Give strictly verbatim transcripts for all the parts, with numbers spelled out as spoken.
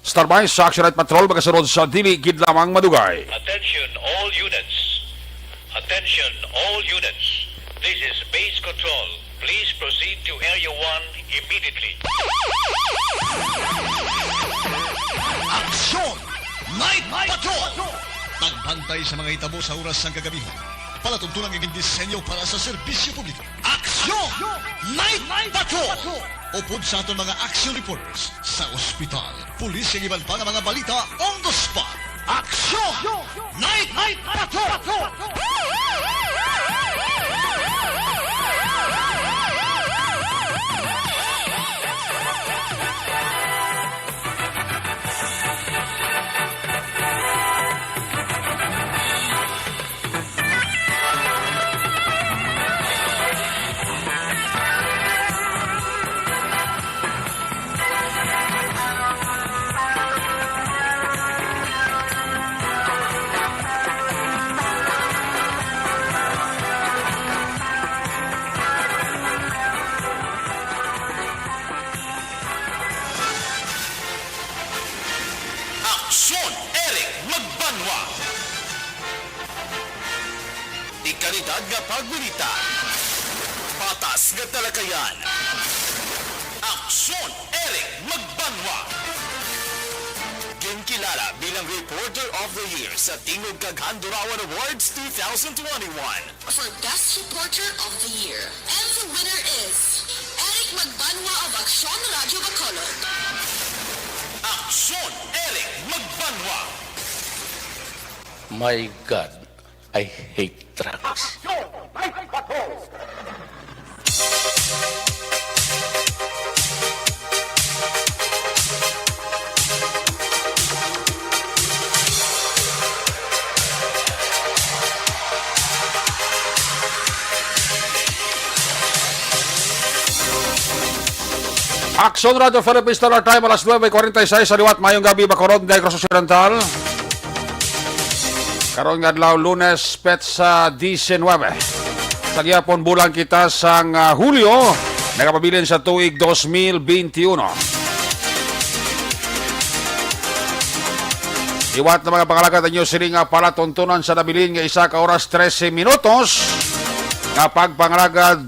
Standby sa Action Night Patrol, magasunod sa dili gid lamang madugay. Attention all units. Attention all units. This is base control. Please proceed to Area one immediately. Action Night Patrol! Pagbantay sa mga hitabo sa oras sang kagabihan. Palatuntunan nga gindisenyo para sa serbisyo publiko. Action Night Patrol! Upod sa aton mga action reporters sa ospital, pulis, kag iban pa nga mga balita on the spot. Action Night Patrol! Aksyon, Eric Magbanwa. Dekalidad nga pagbalita. Patas nga talakayan. Aksyon, Eric Magbanwa. Ginkilala bilang Reporter of the Year sa Tingog kag Handurawan Awards two thousand twenty-one. For Best Reporter of the Year. And the winner is Eric Magbanwa of Aksyon Radio Bacolod. Aksyon, Eric Magbanwa. My God, I hate drugs. Aksyon Radio Philippines, Star Time, alas nuebe kwarenta y seis sa liwat. Mayong gabi, Bacolod, Negros Occidental. Karon nga adlaw, Lunes, petsa diecinuebe. Sa gihapon, bulan kita sang, ah, Hulyo, nagapabilin sa tuig dos mil beintiuno. Liwat na, mga pangalagad, ang inyo sini nga palatuntunan sa nabilin nga isa ka oras, trese minutos nga pagpangalagad.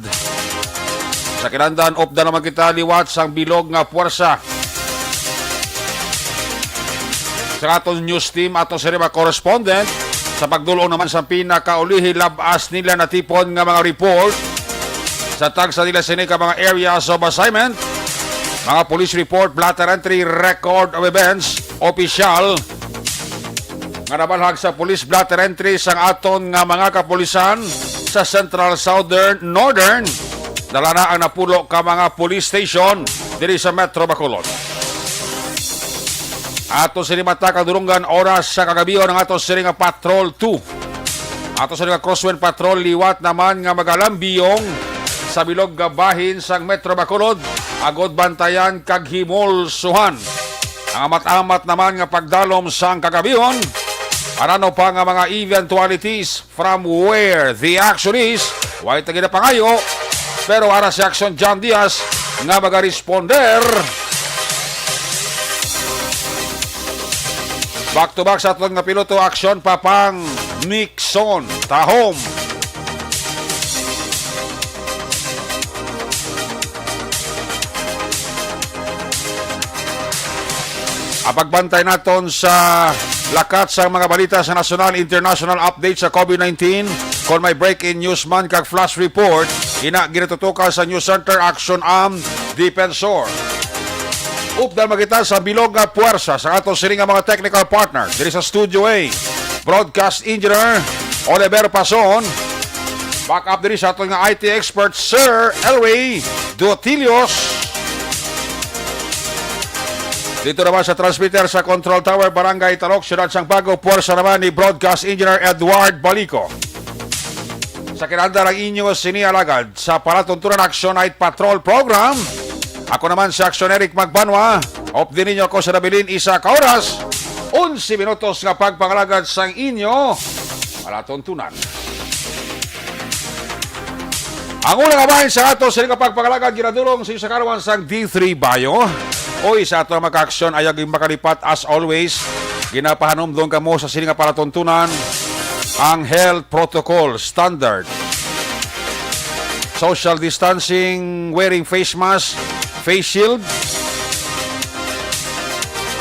Sa kinahanglan, updan naman kita liwat sang bilog nga puwersa sa aton news team, aton sini mga correspondent, sa pagdul-ong naman sa pinakaulihi lab-as nila natipon nga mga report sa tagsa nila sini ka mga areas of assignment, mga police report, blotter entry, record of events, opisyal nga nabalhag sa police blotter entry sang aton nga mga kapulisan sa Central, Southern, Northern. Dala na ang napulo ka mga police station diri sa Metro Bacolod. Ato sini mata kadulungan oras sa kagabion ang ato sini nga Patrol two. Ato sini nga Crosswind Patrol liwat naman nga magalambiyong sa bilog nga bahin sang Metro Bacolod, agod bantayan kag himulsuhan ang amat-amat naman nga pagdalom sang kagabion. Arano pa nga mga eventualities from where the action is, way ta ginapangayo, pero ara si Action John Diaz nga magaresponder. Back to back sa aton nga piloto, Action Papang Nixon Tahom. Ang pagbantay naton sa lakat sa mga balita sa nasyonal, international update sa COVID nineteen, kon may breaking news man kag flash report, ina ginatutukan sa News Center Action Am Defensor. Updan man kita sa bilog nga puwersa sa ato sini nga mga technical partner diri sa Studio A. Broadcast Engineer Oliver Pason. Back up diri sa aton nga I T expert, Sir Elway Dutilios. Dito naman sa transmitter sa Control Tower, Barangay Talok, Siyudad sang Bago, puwersa naman ni Broadcast Engineer Edward Balico. Sa kinahanglan ang inyo sini alagad sa palatuntunan Action Night Patrol Program. Ako naman si Action Eric Magbanwa. Updi ninyo ako sa nabilin isa ka oras, onse minutos nga pagpangalagad sang inyo palatuntunan. Ang unang bahin sa ato sa nga pagpangalagad ginadulong sa inyo sa karawan sang D three Bio. Oy, sa ato mga ka-aksyon, ayaw gyud makalipat, as always, ginapahanumdom kamo sa sini nga palatuntunan, ang health protocol standard. Social distancing, wearing face mask, face shield,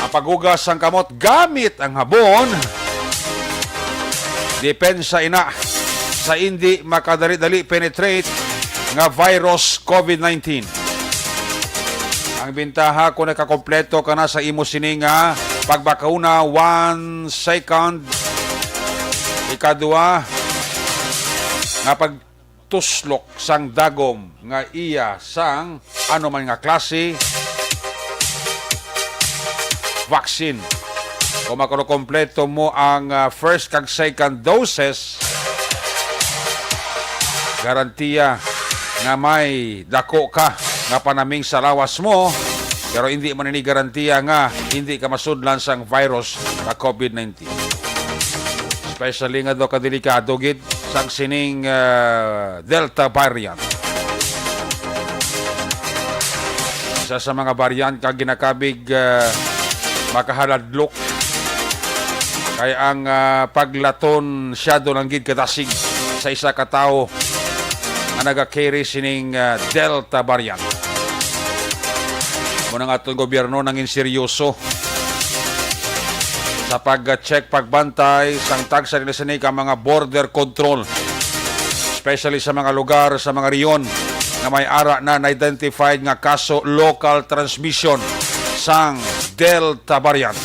ang paghugas sang kamot gamit ang habon. Depensa ina sa indi makadali-dali penetrate nga virus COVID nineteen. Ang bintaha kung nakakompleto ka na sa imo sini nga pagbakuna, one second, ikadua nga pagtuslok sang dagom nga iya sang ano man nga klase vaccine. Kung makompleto mo ang, ah, first kag second doses, garantiya nga may dako ka nga panaming sa lawas mo, pero hindi man ini garantiya nga hindi ka masudlan sang virus nga COVID nineteen. Especially nga daw kadelikado gid sang sining, ah, Delta variant. Isa sa mga variant nga ginakabig, ah, makahaladlok kay ang, ah, paglaton siya do lang gid kadasig sa isa ka tawo nga naga-carry sining, ah, Delta variant. Mo na nga atong gobyerno nangin seryoso sa pag-check, pagbantay sang tagsa din sini ka mga border control, especially sa mga lugar, sa mga rehiyon nga may ara na na-identified nga kaso local transmission sang Delta variant.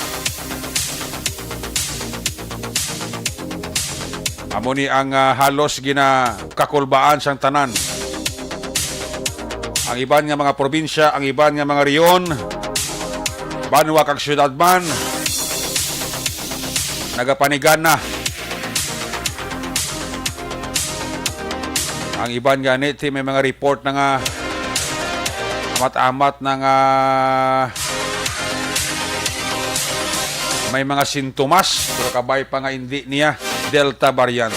Amo ni ang, ah, halos ginakakulbaan sang tanan. Ang iban nga mga probinsya, ang iban nga mga rehiyon, banwa kag syudad man, nagapanigan na. Ang iban gani, ti, may mga report na nga amat-amat na nga may mga sintomas, pero kabay pa nga indi niya Delta variant.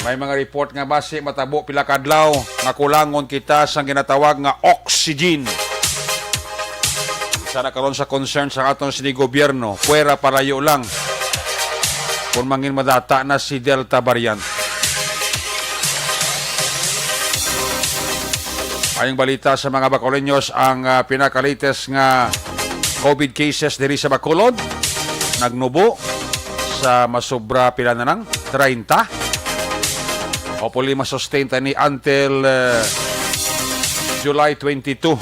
May mga report nga basi matabo pila ka adlaw nga kulangon kita sang ginatawag nga oxygen. Isa na karon sa concern sa aton sini gobyerno, pwera palayo lang kung mangin madata na si Delta variant. Ayong balita sa mga Bacoleños, ang, ah, pinaka-latest nga COVID cases diri sa Bacolod nagnubo sa masobra, pila na lang, treinta. Hopefully, masustain ta ni until, eh, July twenty-two.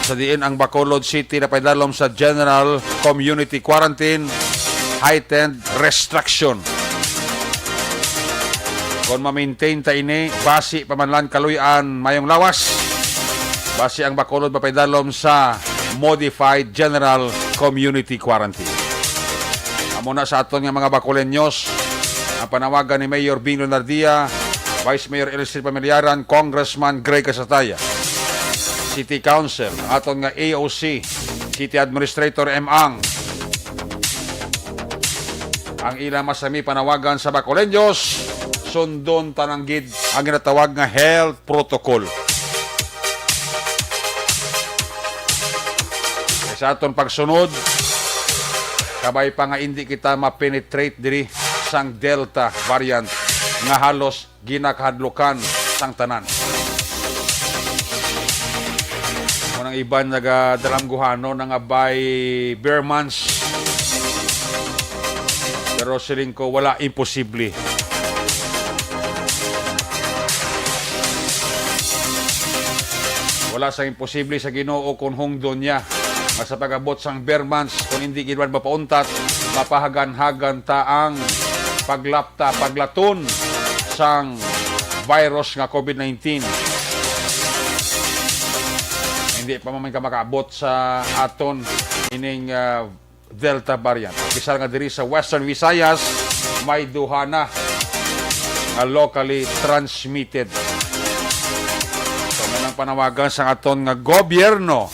Sa diin ang Bacolod City napaidalom sa general community quarantine, heightened restriction. Kung ma-maintain ta ini, basi pa man lang kaluy-an mayong lawas, basi ang Bacolod mapaidalom sa modified general community quarantine. Amo na sa aton nga mga Bacoleños, ang panawagan ni Mayor Bing Lunardia, Vice Mayor Elsie Familiaran, Congressman Greg Casataya, City Council, ang aton nga A O C, City Administrator M. Ang. Ang ila masami panawagan sa Bacoleños, sundon ta lang gid ang ginatawag nga health protocol. Kay sa aton pagsunod, kabay pa nga indi kita ma-penetrate diri sang Delta variant nga halos ginakahadlukan sang tanan. Mo nang iban nagadalamguhano na nga by bare months. Pero siling ko, wala imposible. Wala sa imposible sa Ginoo kung hungdon niya nga sa pag-abot sang bare months, kung hindi gid man mapauntat, mapahagan-hagan ta ang paglapta, paglaton sang virus nga COVID nineteen. Hindi pa man ka makaabot sa aton ining, ah, Delta variant. Bisan nga diri sa Western Visayas, may duha na nga locally transmitted. So, may nang panawagan sa aton nga gobyerno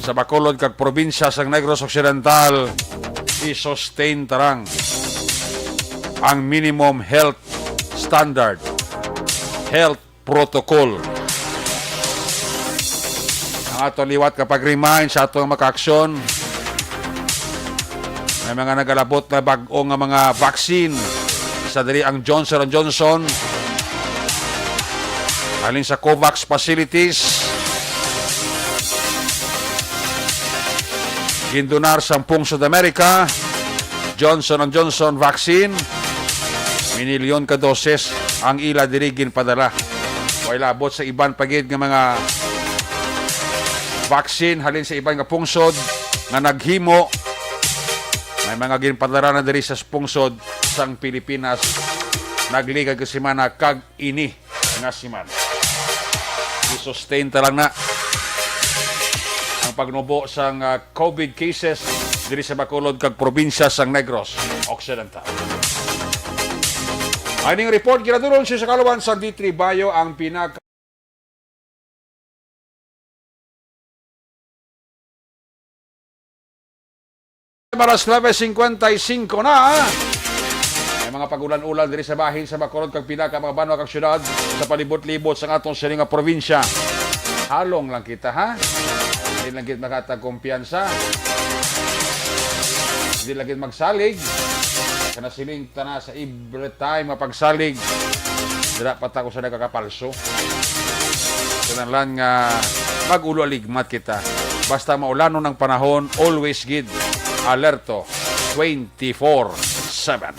sa Bacolod kag probinsya sa Negros Occidental, i-sustain tarang ang minimum health standard, health protocol. Ato liwat ka pag-remind sa ato nga makaaksyon. May mga nagalabot na bag-o nga mga vaccine. Isa diri ang Johnson and Johnson. Halin sa COVAX facilities. Gindonar sang Pungsod Amerika, Johnson and Johnson vaccine. Minilyon ka doses ang ila diri ginpadala. Way labot sa iban pa gid nga mga vaccine halin sa iban nga pungsod nga naghimo. May mga ginpadala na diri sa pungsod sang Pilipinas nagligad ka semana kag ini nga semana. I-sustain ta lang na ang pagnubo sang, ah, COVID cases diri sa Bacolod kag probinsya sang Negros Occidental. Ang ining report ginadulong sa Kalawan sa D three Bayo ang pinaka Alas nuebe cincuenta y cinco na. May mga pag-ulan-ulan diri sa bahin sa Bacolod kag pila ka mga banwa kag syudad sa palibot-libot sang aton sining nga probinsya. Halong lang kita, ha? Hindi lang gid makatag kumpiyansa. Hindi lang gid magsalig. Kana siling tana sa every time nga pagsalig, dira pa ta ko sa nagkakapalso. Kinahanglan nga mag-ulo aligmat kita. Basta maulanon ang panahon, always gid alerto twenty-four seven.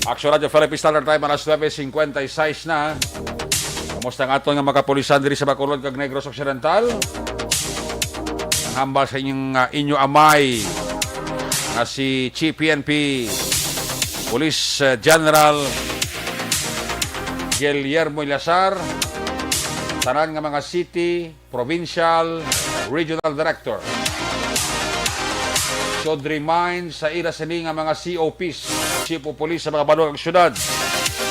Action Radio Philippine Standard Time, alas nuebe cincuenta y seis na. Kamusta ang aton nga mga kapulisan diri sa Bacolod kag Negros Occidental? Ang hambal sa inyong, ah, inyo amay nga si Chief P N P Police, ah, General Guillermo Ilazar, tanan nga mga city, provincial, regional director should remind sa ila sini nga mga C O Ps, Chief of Police sa mga banwa kag syudad,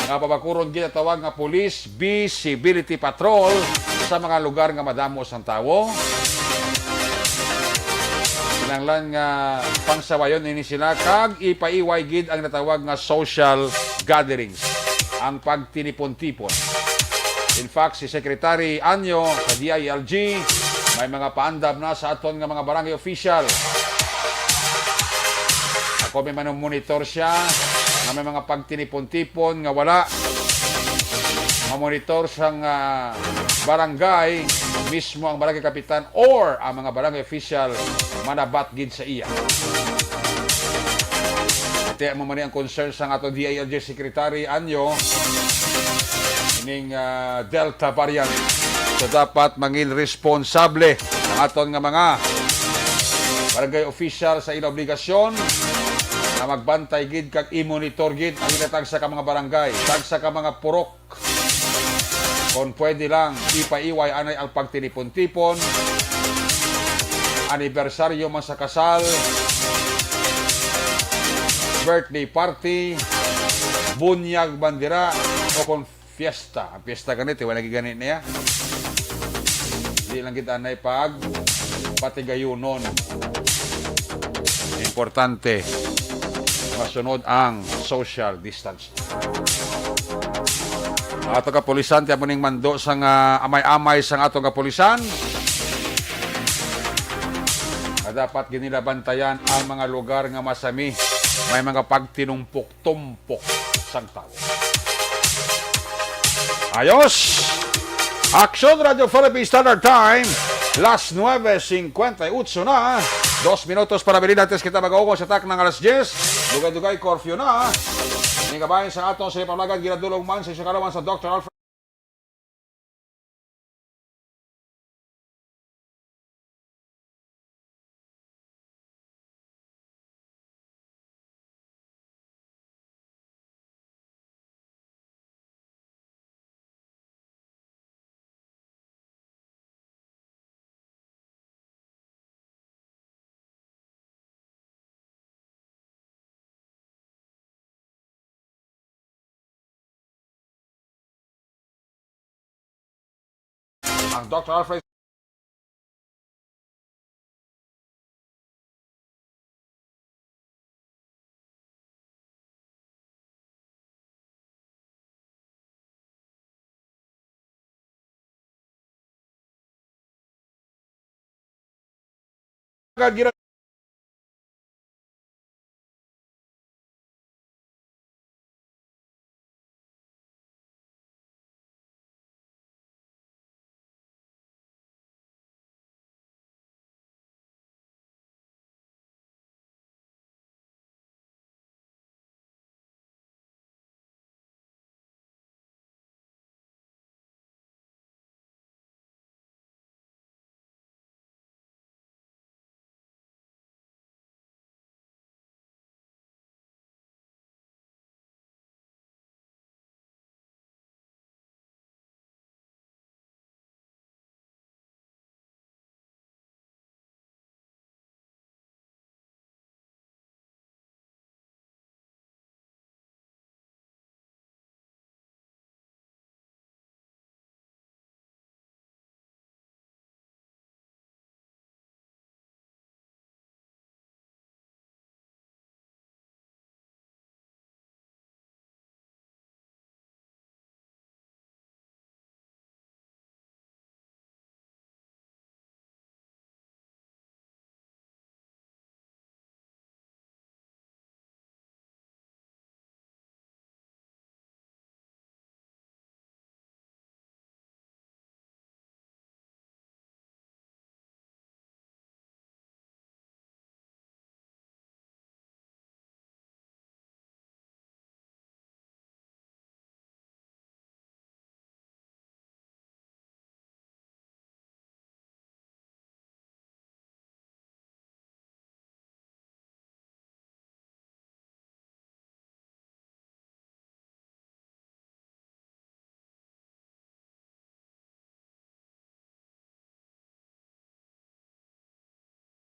nga pabakuron ginatawag nga police visibility patrol sa mga lugar nga madamo sang tawo. Kinahanglan nga pangsawayon ini sila kag ipaiway gid ang natawag nga social gatherings, ang pagtinipon-tipon. In fact, si Secretary Anyo sa D I L G may mga paandam na sa aton nga mga barangay official. Ako may manumonitor siya nga may mga pagtinipon-tipon nga wala mamonitor sang, ah, barangay, mismo ang barangay kapitan or ang mga barangay official manabat gid sa iya. Ate, amo man ni ang concern sang ato D I L G Secretary Anyo, ining, ah, Delta variant. So, dapat mangin responsable ang aton nga mga barangay official sa ila obligasyon na magbantay gid kag i-monitor gid ang ila tagsa ka mga barangay, tagsa ka mga purok. Kon pwede lang, ipaiway anay ang pagtinipon-tipon, anibersaryo man sa kasal, birthday party, bunyag man dira, o kon fiesta. Ang fiesta gani, tiwala gani niya. Di lang kita anay pag patigayunon. Importante, masunod ang social distance. Ato kapulisan, tiyan mo ning mando sang, ah, amay-amay sang ato kapulisan. Nga dapat gid nila bantayan ang mga lugar nga masami may mga pagtinumpok-tumpok sang tawo. Ayos! Action Radio Philippine Standard Time, las nuebe cincuenta y ocho na. Dos minutos para bilin antes kita mag-augos sa taknang alas diyes. Dugay-dugay, curfew na. Ning kabahin sa aton sa ipamagad, ginadulong man sa inyong kalawan sa Doctor Alfred. Ang Doctor Alfred Kag gina-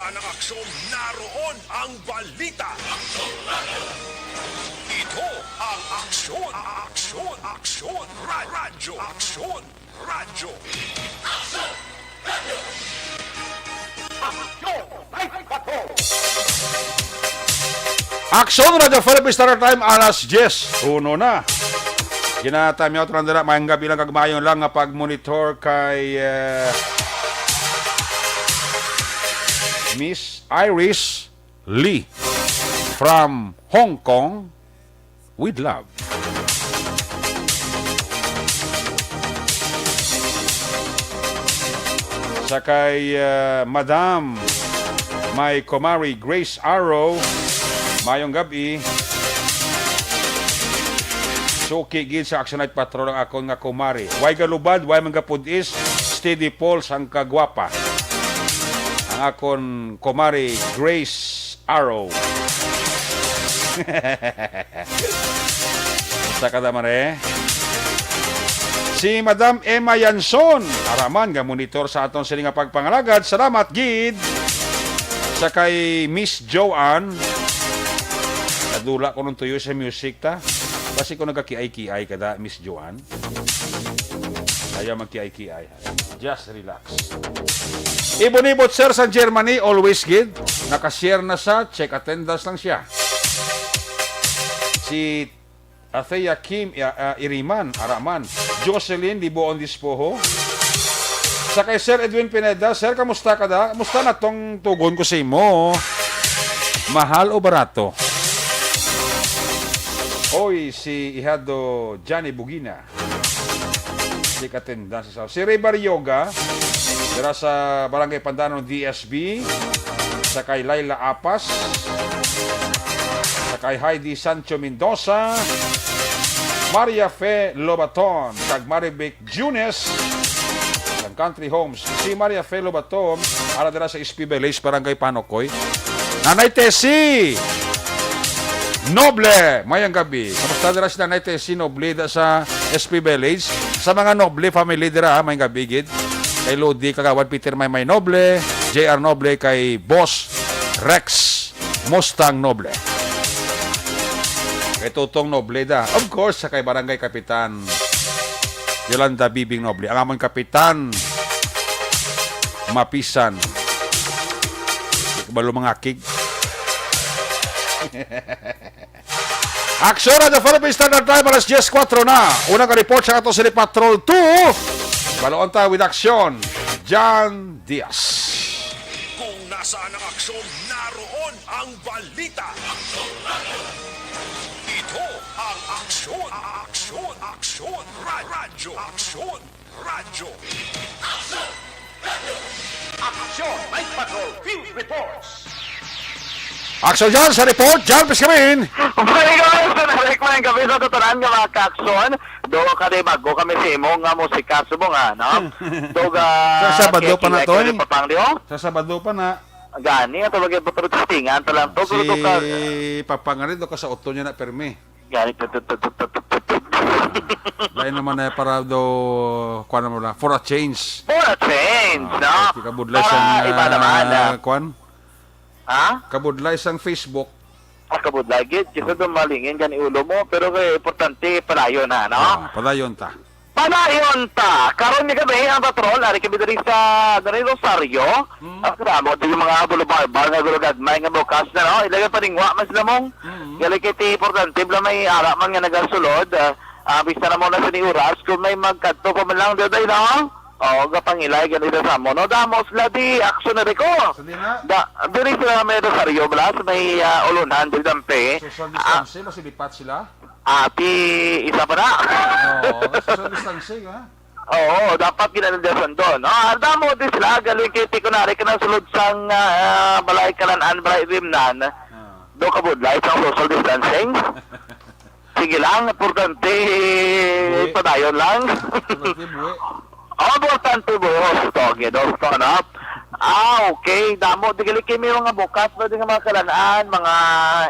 Ang aksyon naroon ang balita. Ito ang aksyon, aksyon, aksyon, ra- radyo, aksyon, radyo. Aksyon, Radyo Philippine Standard Time, alas diyes uno na. Gina-time out lang dira, maayong gabi lang kag maayo lang nga pag-monitor kay, eh, Miss Iris Lee from Hong Kong with love. Sa kay, ah, Madam, my Kumari Grace Arrow, mayong gabi. Suki gid sa Action Night Patrol ang akon nga kumari. Way galubad, way man gapudis, steady pulse ang kagwapa. Ang akon kumari Grace Arrow. Sa kada mare. Si Madam Emma Yanson, araman nga monitor sa aton sini nga pagpangalagad. Salamat gid sa kay Miss Joanne. Nadula ko nung tuyo sa music ta. Basi ko nagkakiay-kiay kada, Miss Joanne. Ayaw magkiay-kiay. Just relax. Ibon-ibot, sir, sa Germany, always gid. Naka-share na sa, check attendance lang siya. Si Athea Kim, ah, ah, Iriman, Araman. Jocelyn Liboon Dispoho. Sa kay Sir Edwin Pineda, "Sir, kamusta ka da? Musta na tong tugon ko sa imo? Mahal o barato?" Oy, si Ihado Johnny Bugina. Si Katindan sa South. Si Ray Barrioga, dira sa Barangay Pandanon, D S B. Sa kay Laila Apas. Sa kay Heidi Sancho Mendoza. Maria Fe Lobaton. Kag Marivic Junes. Sang Country Homes. Si Maria Fe Lobaton, ara dira sa S P Village, Barangay Panokoy. Nanay Tessie Noble, mayang gabi. Kamusta dira si Nanay Tessie Noble da sa S P Village? Sa mga Noble family dira, ha, mayang gabi gid. Kay Lodi Kagawad, Peter Maymay Noble, J R Noble, kay Boss Rex Mustang Noble. Kay Tutong Noble da. Of course, sa kay Barangay Kapitan Yolanda Bibing Noble. Ang amon kapitan, mapisan. Di ko balo mangakig. Aksyon na the Philippine Standard Time, alas diyes kuwatro na. Unang report sa ato sa Patrol two. Baloon ta with aksyon, John Diaz. Kung Saan ang aksyon, naroon ang balita. Ito ang Aksyon, Aksyon, Aksyon, Ra- Radyo, Aksyon, Radyo. Aksyon, Night Patrol Field Reports. Aksyon dyan sa report, John Piscamin. Very good, Sir Eric, maayong gabi sa tatanan nga mga kaaksyon. Do ka di bago kami sa imo nga musika, subong, ha, no? Do ka Sa Sabado pa na, kikingay ko Toy. Ni Papang Leo? Sa Sabado pa na. Gani, ato lagi pa, pero testingan ta lang to, Si pero do ka Papa nga rin, do ka sa auto niya na permi. Gani, tut, tut, tut, tut, tut, tut, tut. Lain naman na para do, kuwan naman lang, for a change. For a change, Ah, no? Kay kabudlay Para sang, iba ah, naman, ah. Kuwan? Ha? Kabudlay sang Facebook. Ah, kabudlay, gid. Kasi do malingin gani ulo mo, pero kay importante, padayon na, no? Ah, padayon ta. Padayon ta. Karon nga gabi, ang patrol, ari kami diri sa, ano ni, Rosario. Hmm. Ang damo din yung mga bulubarbal nga gulugagmay nga bukas na, no? Ilagay paningwa man sila mong. Hmm. Gali kay ti importante, bala may ara man nga nagasulod. Ah, ah, bisa na mo na sa ni oras, kung may magkadto pa man lang, di ba, no? O, gapangilay, ganito sa mo, no? Damo sila di, action na di ko. Sa di na? Da, diri sila may Rosario, bala, sa may, ah, Ulunan, diri Dampe. Social Ah, distancing, masilipat sila? Ati, isa pa na. Oo, social distancing, ha? Oo, dapat ginanadasan doon. Ah, damo din sila, galing kay Tikunari ka na sulod sang, ah, balay kanan-an, balay rimnan. Ah. Do ka budlay sang social distancing. Sige lang, importante, Buhi. Padayon lang. Importante, buhi. Oh, importante, buhos. Toge, dos, to, no? Ah, okay. Damo, di gali kay may mga bukas na din nga mga kalanaan, mga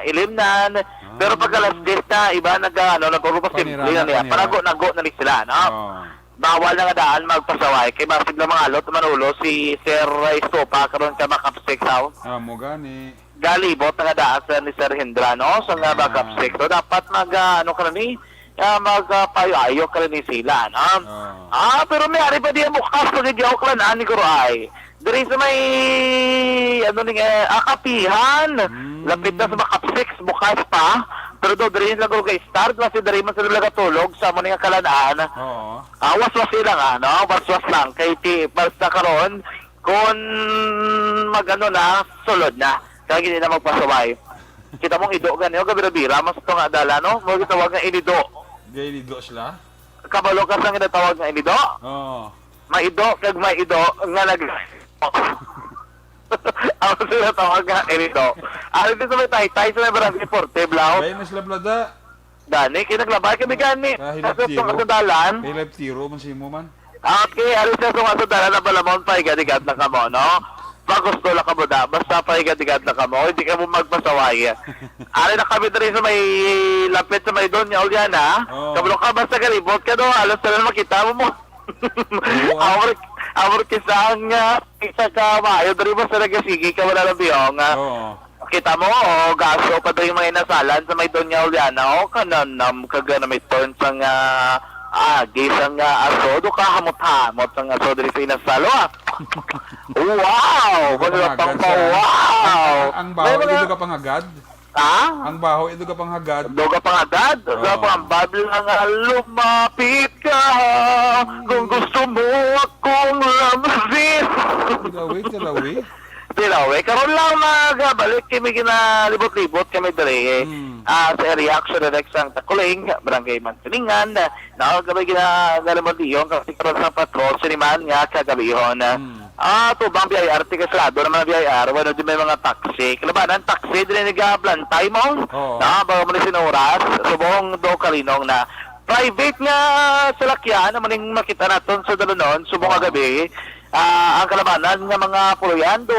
ilimnan. Pero pagka alas diyes na, iba nag, ano, nagpapasimple Panira na na, niya. Panira. Panago-nago na ni sila, no? Oo. Bawal na nga daan magpasaway. Kay basig na mga alot, manulo si Sir Estopa karon ka makapsik sa Ah, mo gani. Galibot na nga daan sa ni Sir Hendra, no? Sa nga Ah. Makapsik. So, dapat mag, ah, ano ka na ni? Ah, mag, ah, payo-ayo ka na ni sila, no? Ah. Ah, pero may ari pa diyan bukas pag-igyaw ka na ni Guro ay. Diri sa may, ano ni nga, ah, Kapihan. Hmm. Lapit na sa Makapsik, bukas pa. Pero do, diri lang ko kay start, kasi diri man sila nagatulog sa amo ni nga kalanaan. Oo. Ah, waswas lang, ah, no? Waswas lang. Kay ti, basta karon, kung mag-ano na, sulod na. Kaya hindi na magpasaway. Kita mong ido gani, o, gabira-bira, mas ito nga dala, no? Mo gitawag nga inido. Gay lido sila? Kabalo ka sa ginatawag nga inido? Oo. Maido kag maido nga nag-, Ang sila tawag nga inido. Ano dito may taytay sa may barangay Forte, Blau? Gay na sila, Blada. Gani, kinaglabay kami gani. Kahilap Sa tiro. Tunga sa dalan. Kahilap tiro man sa imo man. Okay, alis na tunga sa dalan na balamon, paigad-igad na kamo, no? Pag gusto lang kamo da, basta paigad-igad na kamo, hindi kamo magpasaway. Ari na kami diri sa may lapit sa may Doña Juliana. Oo. Kabalo ka, basta galibot ka, no? Alas na lang makita mo mo. Oo. Amor, amor, kisa nga, isa ka maayo, diri basta nagasigi ka, wala lang biyong, ah. Oo. Kita mo, oh, gaso pa daw yung mga inasalan sa may Doña Juliana. Oh, kananam, kaga na may turn sang, ah, agi sang, ah, aso. Do ka hamot-hamot sang aso diri sa inasal, ah. Wow! Doga Kung wala pang pangagad pa, sa wow! Ang, ang, ang May baho, mga ito ka pangagad? Ha? Ang baho, ito ka pangagad? Do ka pangagad? Oo. Sa pangabab lang, ah, lumapit ka kung gusto mo akong lamsin. Tilawi, tilawi. Tilaw, eh. Karon lang nagabalik kami, ginalibot-libot kami diri, eh. Hmm. Ah, sa area action direct sang Takuling, Barangay Mansilingan. Na, kami ginagalamang diyon kasi karon sa patrol, siniman nga kagabihon. Hmm. Ah, tubang B I R, tiga sarado naman ang B I R, wala di may mga taxi. Kalabanan, taxi, dili nagablantay mo. Oo. Na, bago mo ni sinuras, subong do kalinong na. Private nga salakyan, naman yung makita naton sa dalunon, subong nga Oo. gabi. Ah, ang kalabanan nga mga puloyan do,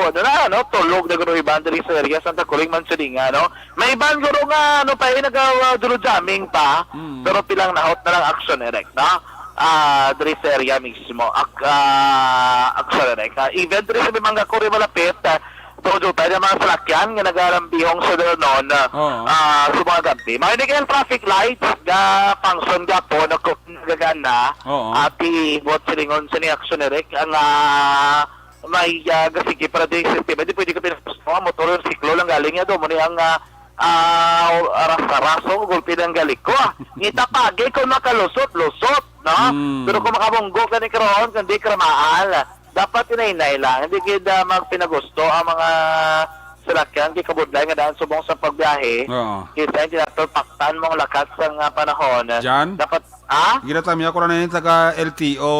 ano na, ano, tulog na guro iban diri sa area Santa Coring, Mansilingan, no? May iban guro nga, ano pa, eh, naga, uh, dulo jamming pa, Mm. pero pilang nahot na lang action direct, no? Ah, diri sa area mismo, ak-, ah, action direct. Ah, even diri sa may mga kuri malapit, ah, Tudo tayo ng mga salakyan nga nagarambihong sa danon, Oo. ah, sa mga gabi. May naging traffic lights ga function gapon, nagkagana, Oo. Ati, buat silingon sa ni Action Eric, ang, ah, may, ah, gasigi para din sistema. Di pwede ka pinapos mo, motor yung siklo lang galing niya doon. Muna ang, ah, ah, aras-araso, gulpi ng galiko. Ngita pagi kung makalusot, lusot, no? Mm. Pero kung makabunggo ka ni karoon, kundi kramaal. Dapat hinay-hinay lang, hindi gid, ah, magpinagusto ang mga salakyan kay kabudlay nga daan subong sa pagbiyahe. Oo. Kisa hindi nato paktan mong lakat sang, ah, panahon. Jan? Dapat, ah? Ginatamya ko na ni taga L T O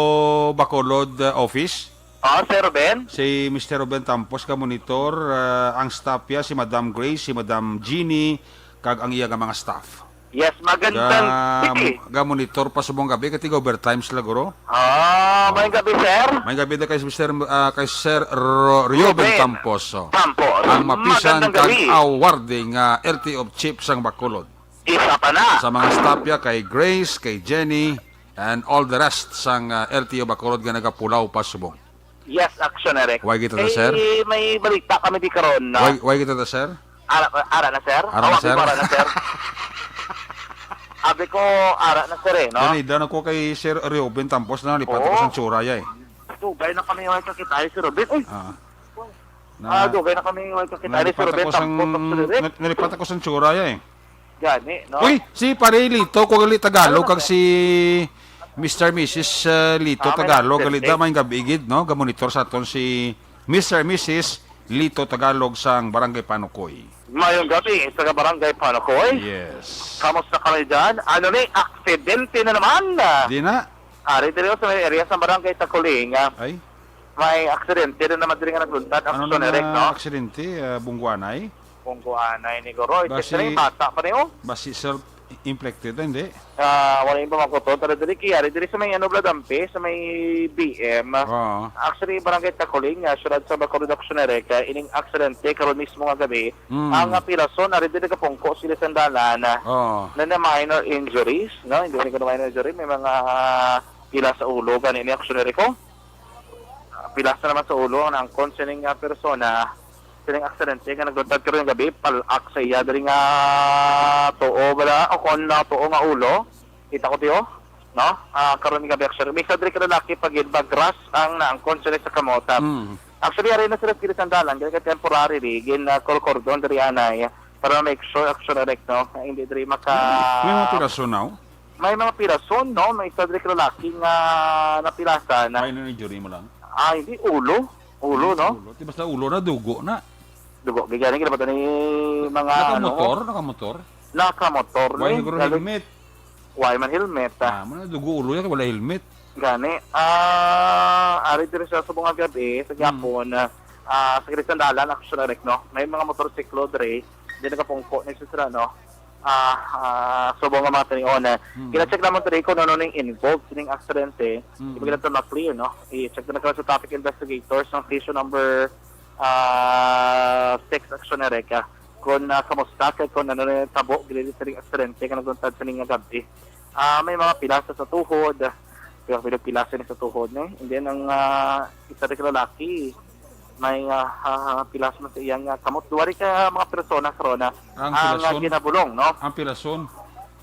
Bacolod, ah, office. Oh, Sir Ruben? Si Mister Ruben Tampos ka monitor, ah, ang staff ya, si Madam Grace, si Madam Jeannie, kag ang iya nga mga staff. Yes, magandang Ga, gabi. Ga monitor pa subong gabi, kay tiga overtime sila, guro. Ah, Oh. Maayong gabi, sir. May gabi na kay Mister, ah, kay Sir Ro-, Reuben Ruben Tampos, oh. Tampos. Ang mapisan Magandang kag gabi. Awarding, ah, L T O chief sang Bacolod. Isa pa na. Sa mga staff ya, kay Grace, kay Jenny, and all the rest sang, ah, L T O Bacolod nga nagapulaw pa subong. Yes, Action Eric. Why kita ta, Eh, sir? May balita kami di karon, no? Why, why kita ta, sir? Ara, ara na, sir? Ara na, Aw, abi sir? Ko, ara na, sir. Abi ko, ara na, sir, eh, no? Gani, daw na ko kay Sir Reuben Tampos na, lipat Oo. Ako sa tsura, ya, eh. Dugay na kami, wala ka kita, eh, Sir Reuben. Uy! Ah. Ah, dugay na kami, wala ka kita, eh, Sir Reuben Tampos, Sir Reuben. Nalipat ako sa tsura, ya, eh. Gani, no? Uy, si Pare Lito, kung gali Tagalog, Ano kag si Mister Missus, uh, Lito Ah, may Tagalog, gali nag-birthday. Da, may gabi gid, no? Gamonitor sa aton si Mister Missus Lito Tagalog sang Barangay Panukoy. Mayong gabi, taga Barangay Panukoy. Yes. Kamusta kami dyan? Ano ni, aksidente na naman? Di na. Ari diri sa may area sa Barangay Takuling, ah. Ay. May aksidente na naman diri nga nagluntad, Ano Action na Eric, nga no? Aksidente, ah, Bungguanay? Bungguanay ni Goroy. Basi, Kasi may bata pa ni, oh. Basi self-inflicted, hindi? Ah, wala yung pamangkot. Tara diri, kiyari diri sa may, ano, Bladampe, sa may B M. Oo. Actually, Barangay Takuling, ah, siyudad sa Bacolod, Action Eric, ah, ining aksidente karon mismo nga gabi, Mm. Ang, ah, pirason, ari diri kapungko sila sa dalan, ah, Oo. Na na minor injuries, no? Hindi ko na minor injury, may mga, ah, pila sa ulo, gani ni Action Eric, oh. Ah, pilas na naman sa ulo ang naangkon sining, ah, persona, sining aksidente nga nagluntad karon nga gabi, pal-ak sa iya diri nga tuo bala, o kon, ah, tuo nga ulo. Kita ko, tiyo, no? Ah, karon nga gabi, actually, may isa diri ka lalaki pag bagras ang naangkon siya sa kamot. Mm. Actually, ari na sila sa gilid sang dalan, gani ka temporarily, gin, ah, kordon diri anay para make sure, Action Eric, no, nga hindi diri maka- May mga pirason, no? May mga pirason, no? May isa diri ka lalaki nga napilasan. May injury mo lang? Ah, hindi, ulo. Ulo, no? Ulo. Di basta ulo na, dugo na. Dugo. Gigani, ginabato ni mga, ano, Nakamotor? Nakamotor? Nakamotor, Why ni? Siguro Galing helmet? Why man helmet, ah? Ah, mo na, dugo ulo yan, wala helmet. Gani, ah, ari diri sa subong nga gabi, sa Hmm. Gyapon, ah, sa gilid sang dalan, Action Eric, no? May mga motorsiklo diri, di nakapungko ni sila, no? Ah, ah, subong nga mga tanion, eh. Hmm. Gina-check naman diri kung ano ning involved sining aksidente. Hmm. Di ba gina-, ma-clear, no? I-check na naman sa traffic investigators ng station number, ah, six, Action Eric, ah. Kung, ah, kamusta, kay kung ano na yung tabo, gilid sa ring aksidente, nga nagluntad sa ning nga gabi. Ah, may mga pilasa sa tuhod. Kaya may pilasa ni sa tuhod, no? And then, ang, ah, isa rin lalaki, may, ah, ah, pilas man sa iyang, ah, kamot. Duwari ka mga persona karon, ah, Ang ang, ah, pilason? Ginabulong, no? Ang pilason?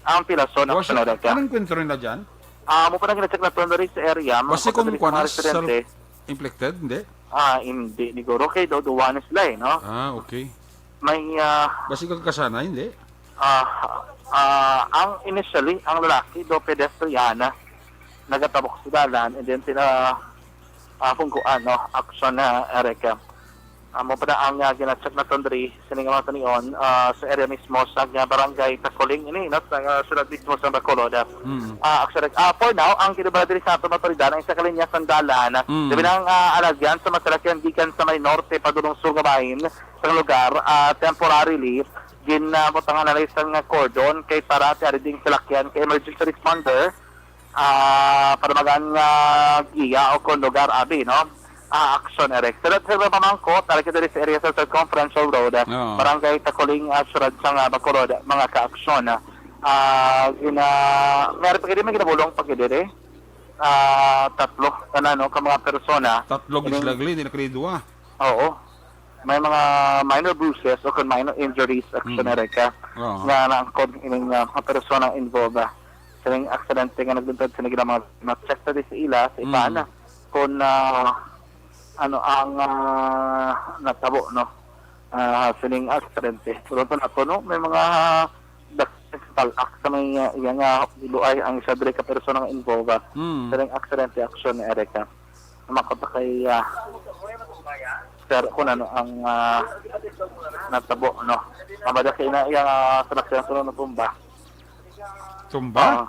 Ang pilason, ang What's, pilason, ka. Anong kwento nila dyan? Ah, mo pa nang gina-check na to, diri sa area, mga Basta kung kapatid, mga kuwan, residente. Self-inflicted, hindi? Ah, hindi, siguro. Kay daw, duwa na sila, eh, no? Ah, okay. May, ah, Basta kagkasana, hindi? Ah, ah, ang initially, ang lalaki do pedestriana, nagatabok sa dalan, and then sila, ah, kung kuan, no, action na, Eric. Amo pa na ang, ah, gina-check na tundri, sini nga mga tanion, ah, sa area mismo sa, ah, barangay Takuling ini, no, sa, ah, syudad mismo sa Bacolod. Mm. Ah, actually, ah, for now, ang kinabala diri sa ato matulidan ang isa ka linya sa dalan. Mm. Sabi ng, ah, alagyan sa masalakyan gikan sa may norte padulong sur nga bahin sa lugar, ah, temporarily, gin, ah, butangan na lang isang, ah, cordon kay para ti ari ding salakyan kay emergency responder, ah, para magaan nga giya o kon lugar abi, no? Ah, action, Eric. So, that's the pamangkot, ari ka diri sa area sa Circumferential Road, ah, Oo. Barangay Takuling, ah, Surad sa nga Bacolod, mga ka-action, ah. Ah, gina-, may ari pa gid, may ginabulong pa gid diri. Ah, tatlo, tanan, no, ka mga persona. Tatlo gid Ining sila, Glenn, di na kalido, ah. Oo. May mga minor bruises o kung minor injuries, action, Mm. Eric, ah, Oo. nga naangkon ining, ah, mga persona involved, ah. Sining aksidente nga nagluntad sa nagila mga, ma-check ta di sa ila, sa iban, Mm. ah, kung, ah, ano ang, ah, natabo, no? Ah, sining aksidente. Pero ito na to, no? May mga dak-, pal-ak sa may, ah, iya nga, iluay ang isa diri ka persona nga involved, ah. Mm. Sining aksidente, action, Eric, ah. Makita kay, ah, sir, kung ano ang, ah, natabo, no? Mabada kay na iya, ah, seleksyon sa natumba. Tumba? Oo.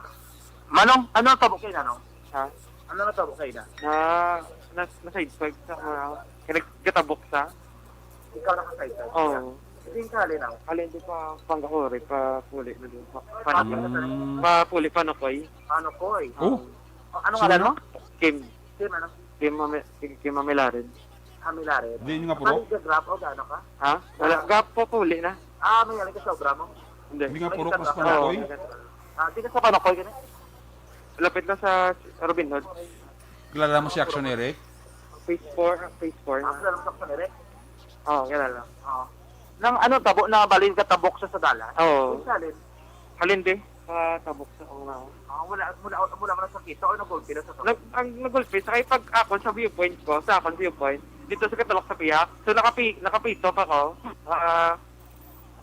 Manong, ano ang tabo kay na, no? Ha? Ano ang tabo kay na? Na, na, na side five sa, ah, kaya nagkatabok sa? Ikaw naka-side five Oo. Hindi yung kali na. Alin di pa Pangakuri, pa puli na doon. Pa, pa, Mm. pa puli, pa Nokoy. Ano ko eh? Oh. Oh, ano Sino ngalan na? mo? Kim. Kim ano? Kim Mami-, Kim, Kim Mamilarin. Hamilarin. Di nga puro? Kali ka grab o gaano ka? Ha? Wala. Gap po puli na. Ah, may alin ka sa obra mo? Hindi. Hindi nga May puro, isa mas ka pala, pa. Oo. Nokoy? Ah, di ka sa Panokoy, gani? Lapit na sa Robin Hood. Kilala mo si Action Eric? Phase four, phase four na. Ah, kilala mo sa Action Eric? Oo, kilala. Oo. Nang ano, tabo na balin ka tabok sa sadalan? Oo. Kung salin? Halin di, sa tabok sa una. Ah, wala, wala, wala man sa kita o nagulpi na sa tabok? Nag-, ang nagulpi, sa kay pag akon sa viewpoint ko, sa akon viewpoint, dito sa katulok sa piyak. So, nakapi-, nakapito pa ko. Ah,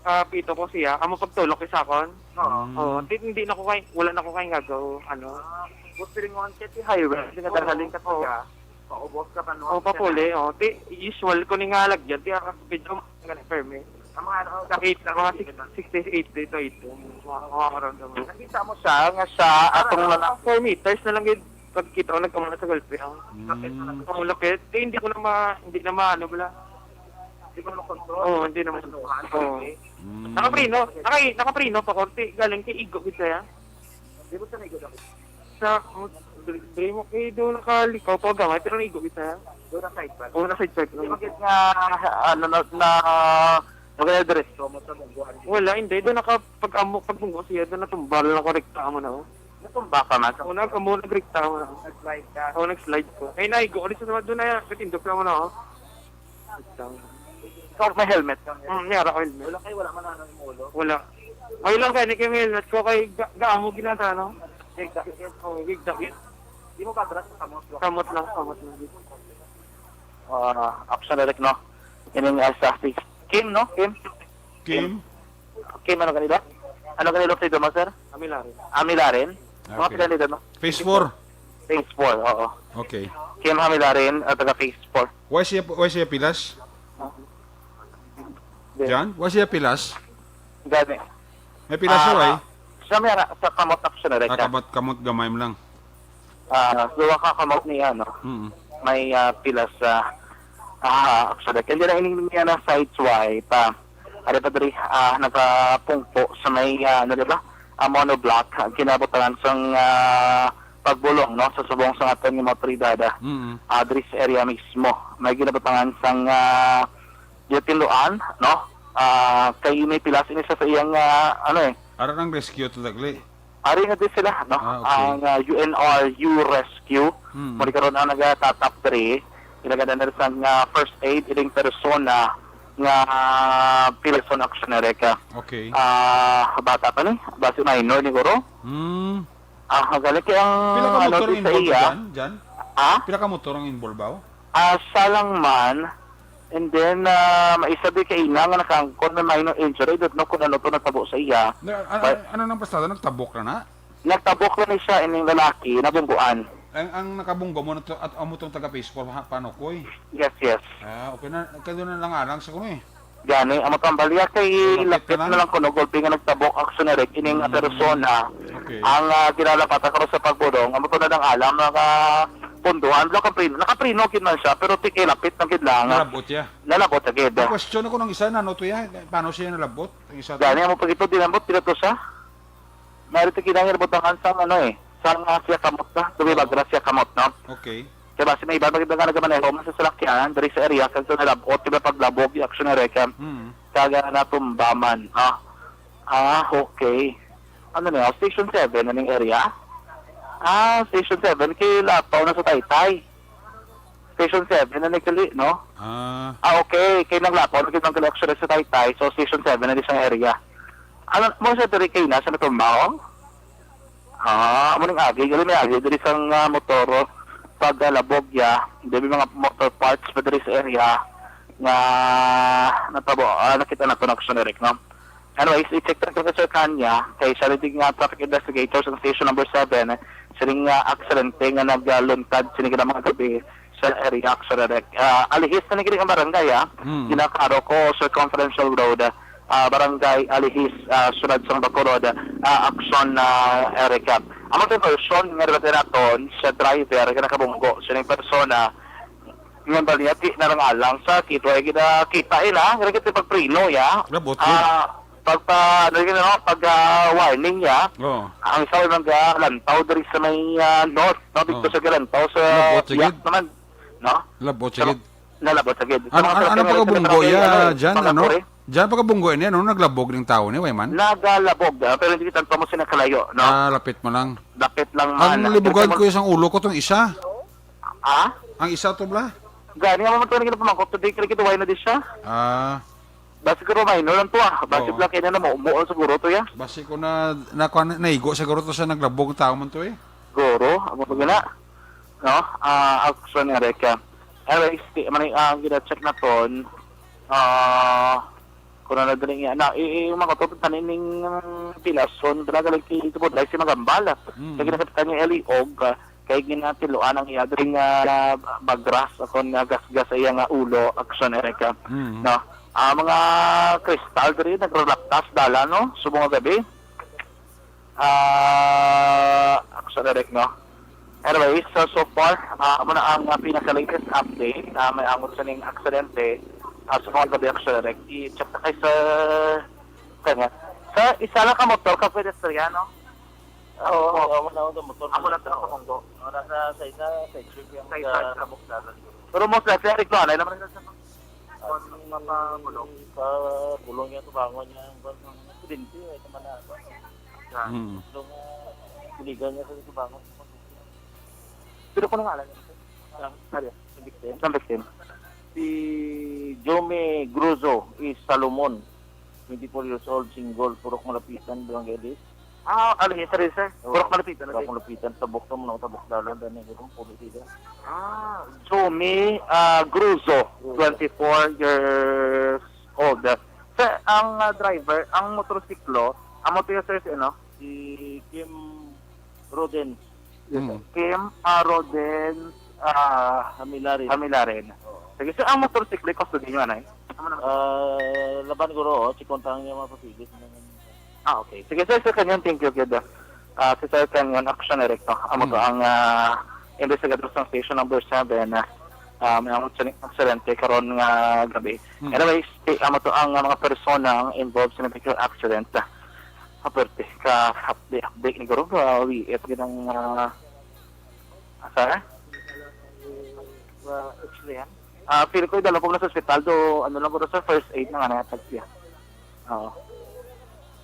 ah, pito ko siya, amo pagtulok isa kon. Oo. Mm. Oo, di, hindi na ko kay, wala na ko kay ngagaw, ano. Ah, gusto rin mo ang city highway, hindi na Oo. Dalhalin ka Oo. Taga, paubos ka pa, no? Oo, papuli, oo. Di, usual ko ni nga lagyan, di, ah, medyo gani, permi. Ang mga ano, Sa eight, mga six, sixty, eighty to eighty. Mga, mga around naman. Nakita mo siya, nga siya, atong Parang na, four meters na lang yun, pagkita ko, nagkamuna sa golpe, ah. Mm. Oo, lapit. Eh, hindi ko na ma-, hindi na maano, bala. Di ba makontrol? Oo, hindi naman. Ano, ano, Oo. eh? Mm. Nakaprino, nakay-, nakaprino pa, korte. Galing kay igo gid siya. Di ba sa naigo daw? Sa, oh, dre-, dre mo, eh, doon nakalikaw pa gamay, pero naigo gid siya. Doon na side pa. Oo, na side pa. Di ba gid nga, ano, na, na, nagadiretso mo sa mungguan? Wala, hindi. Doon naka-, pag amo, pag munggo siya, doon natumba lang ako, rekta mo na, oh. Natumba ka na sa Oo, nag-, amo, nagrekta mo na. Nag-slide ka? Oo, nag-slide ko. Ay, naigo. Alis na naman doon na, katindog lang mo na, oh. Ikaw, may helmet ka? Hmm, may ara ko helmet. Wala kayo, wala man ano yung ulo? Wala. Okay lang, kaya ni kayo may helmet ko, kay ga-, gaamo ginata, no? Gigdakit. Oo, gigdakit. Di mo ba, bro, sa kamot? Kamot lang, kamot lang. Ah, option direct, no? Ining, ah, sa si Kim, no? Kim? Kim? Kim, ano kanila? Ano kanila, Freedom, sir? Amilarin. Amilarin? Mga Okay. Pinanida, no? Phase four. Phase four, oo. Okay. Kim Hamilarin, ah, taga Phase four. Why siya, why siya pilas? Di. Jan? Why siya pilas? Gani. May pilas Ah, siya, why? ah, sa may ara-, sa kamot action na rin Ah, ka. kamot, kamot gamay mo lang. Ah, duha ka kamot niya, no? Mm. May, ah, pilas sa, ah, action na. Hindi na ining niya na side swipe, ah. Ari pa diri, ah, nakapungpo sa may, ah, ano, di ba? Ah, monoblock, ang kinabutangan sang, ah, pagbulong, no? Sa subong sa aton nga mga pribada. Mm. Ah, diri sa area mismo. May ginabutangan sang, ah, Diyo tinluan, no? Ah, kay may pilas ini sa, sa iyang, ah, ano eh. Ara ng rescue to dagli. Ari na din sila, no? Ah, okay. Ang, ah, U N R U Rescue. Hmm. Muli karon ang nagatatap diri. Ginaganda na sa nga first aid ining persona nga, ah, pilason action na reka. Okay. Ah, bata pa ni, basi minor ni guro. Hmm. Ah, magaling kay ang Pila ka ano motor din sa involved iya. Dyan? Dyan? Ha? Pila ka motor ang involved ba? Ah, sa lang man, and then, ah, may isa di kay ina nga nakaangkon na minor injury, don't know kung ano to natabo sa iya. Na, a-, But a-, ano nang pasada? Nagtabok na na? Nagtabok na ni siya, ining lalaki, nabungguan. Ang, ang nakabunggo mo na to, at amo tong taga Phase four, ha, paano ko eh? Yes, yes. Ah, okay na. Kaya doon na lang alang sa kuno eh. Gani, ang matambalya kay Lapit lapit na na lang. lang kuno gulpi nga nagtabok action na rin ining Mm. persona. Okay. Ang, ah, ginalapatan karon sa pagbulong, amo to na lang alam, naka punduhan, wala ka prino, nakaprino gid man siya, pero tikay lapit lang gid lang. Nalabot siya. Nalabot siya gid. Ang question ako nung isa na, ano to yan? Paano siya nalabot? Ang isa to? Gani, amo pag ito, dinambot, dito to siya. May ito kinahanglan butangan sa ano eh, sa mga siya kamot na, tumibagra Ah. siya kamot, no? Okay. Kaya basi may iba, maganda nga nagamaneho man sa salakyan, diri sa area, kag sa nalabot, di ba, paglabog, yung action na record. Hmm. Kag, ah, natumba man. Ah, ah, okay. Ano na yun? Station seven, aning area? Ah, Station seven, kay Lapaw na sa Taytay. Station seven na nagkali, no? Ah. Ah, okay. Kay nang Lapaw, nagkita ang collection sa Taytay. So, Station seven na di siyang area. Ano, mo sa diri kay na, sa Natumbao? Ah, amo ning agi. Gali may agi. Diri sang, ah, motor, pag, ah, labog ya. Dili mga motor parts pa diri sa area nga natabo, ah, nakita na connection, Eric, no? Anyways, i-check natin kay Sir Kanya, kay siya rin nga traffic investigator sa station number seven, sining, ah, aksidente nga nagluntad sini nga mga gabi Sa area, Action Eric. Ah, Alihis na ni ang barangay, ah. Hmm. Ginakaro ko, Circumferential Road, ah, Barangay Alihis, ah, sulod sang Bacolod, ah, Action, ah, Eric. Amo to version nga natin naton sa driver nga nakabunggo sa ning persona nga baliati na lang alang sa kito ay ginakita ina, nga kita pagpreno ya. Labot yun. Ah, pagpa, ano yun, ano, pag, ah, warning ya. Oo. Ang isa ay mga lantaw diri sa may, ah, north, no? Dito Oo. Sa Galantaw, sa Labot, sige. Biak naman, no? Labot, Sa sige. Nalabot sa gid. Ano, Sa mga ano, ano talagang pagkabunggo, talagang ya, ano, Jan, mga ano? Kuri? Jan, pagkabunggo ini, ano, naglabog ning tawo ni, way man? Nagalabog, ah, pero hindi kita pa mo sila kalayo, no? Ah, lapit mo lang. Dapit lang Ang man. Libugan Kasi ko isang ulo ko tong isa. Ha? Ang isa to, bla? Gani, ang mga tuwa na kita pamangkot, today, kaya kita, why na di siya? Ah, Basi ko, minor lang to, ah. Basi Oo. Lang kayo na mo, umuol siguro to, ya. Basi ko na, na, kuwan, naigo siguro to sa naglabog tao man to, eh. Siguro, ang mga gana. No? Ah, action, Erica. Anyways, di, man, ang gina-check na ton, ah, kung ano na dali nga, na, i, i, mga katutunan ning pilason, talaga lang kay Tubod, dahil si Magambala. Mm. Kaya ginakita niya, Eli, og, ah, kay ginatiluan ang iya diri nga bagras, akon nga gasgas sa iya nga ulo, action, Erica. Mm. No? Ah, mga kristal diri, nagrelaptas, dala, no? Subong nga gabi. Ah, action, Eric, no? Anyways, so, so far, ah, amo na ang, ah, pinaka-latest update. Ah, may amot sa ning aksidente. Ah, sa mga gabi, action, Eric. I-check na kay sa kanya. Sa isa lang ka motor, ka pedestriano? Oo, oo, amo na ang motor. Amo lang sa Kapunggo. Wala sa, sa isa, sa extreme yung Sa isa, sa sa Bukdalan. Pero most likely, Eric, no? Alay naman na sa Ah, Kung mapabulong. Pabulong niya, tubangon niya, ang, ang aksidente, eh, sa Manalo. Ah. Mm. Gusto nga, siligan niya sa tubangon. Pero kung nangalan niya, ang, Sorry. Ang victim? Ang victim. Si Jomi Gruzo is Salomon, twenty-four years old, single, Purok Malapitan, Barangay Alis. Ah, ano yun, sorry, sir? Oo. Purok Malapitan, Purok okay. Malapitan, tabok to, mga tabok dalan, dani, ganun, pulo sila. Ah, Jomi, ah, Gruzo, Gruzo. Twenty-four years old. Sir, ang, ah, driver, ang motorsiklo, ang motor, sir, si ano? Si Kim Roden. Yes, sir. Mm. Kim, ah, Roden, ah, Hamilarin. Hamilarin. Oo. Sige, sir, ang motorsiklo, custody nyo, anay? Ano na? Ah, laban ko ro, oh, si Kontang niya mga papilis. Ah, okay. Sige, sir, sir, kanyan, thank you, gid. Ah, si Sir Kanyon, action director. Amo to Hmm. ang, ah, investigador sa station number seven, ah, ah, may amot sa aksidente karon nga gabi. Hmm. Anyways, si, amo to ang, ah, mga persona ang involved sa vehicle accident. Ah, aperte ka update, update ni Guro, ah, wiit gid ang, ah, asa? Ah, X-ray, ah? Ah, feel ko, dala ko na sa ospital, do, ano lang, guro, sa first aid na nga, natag siya. Oo.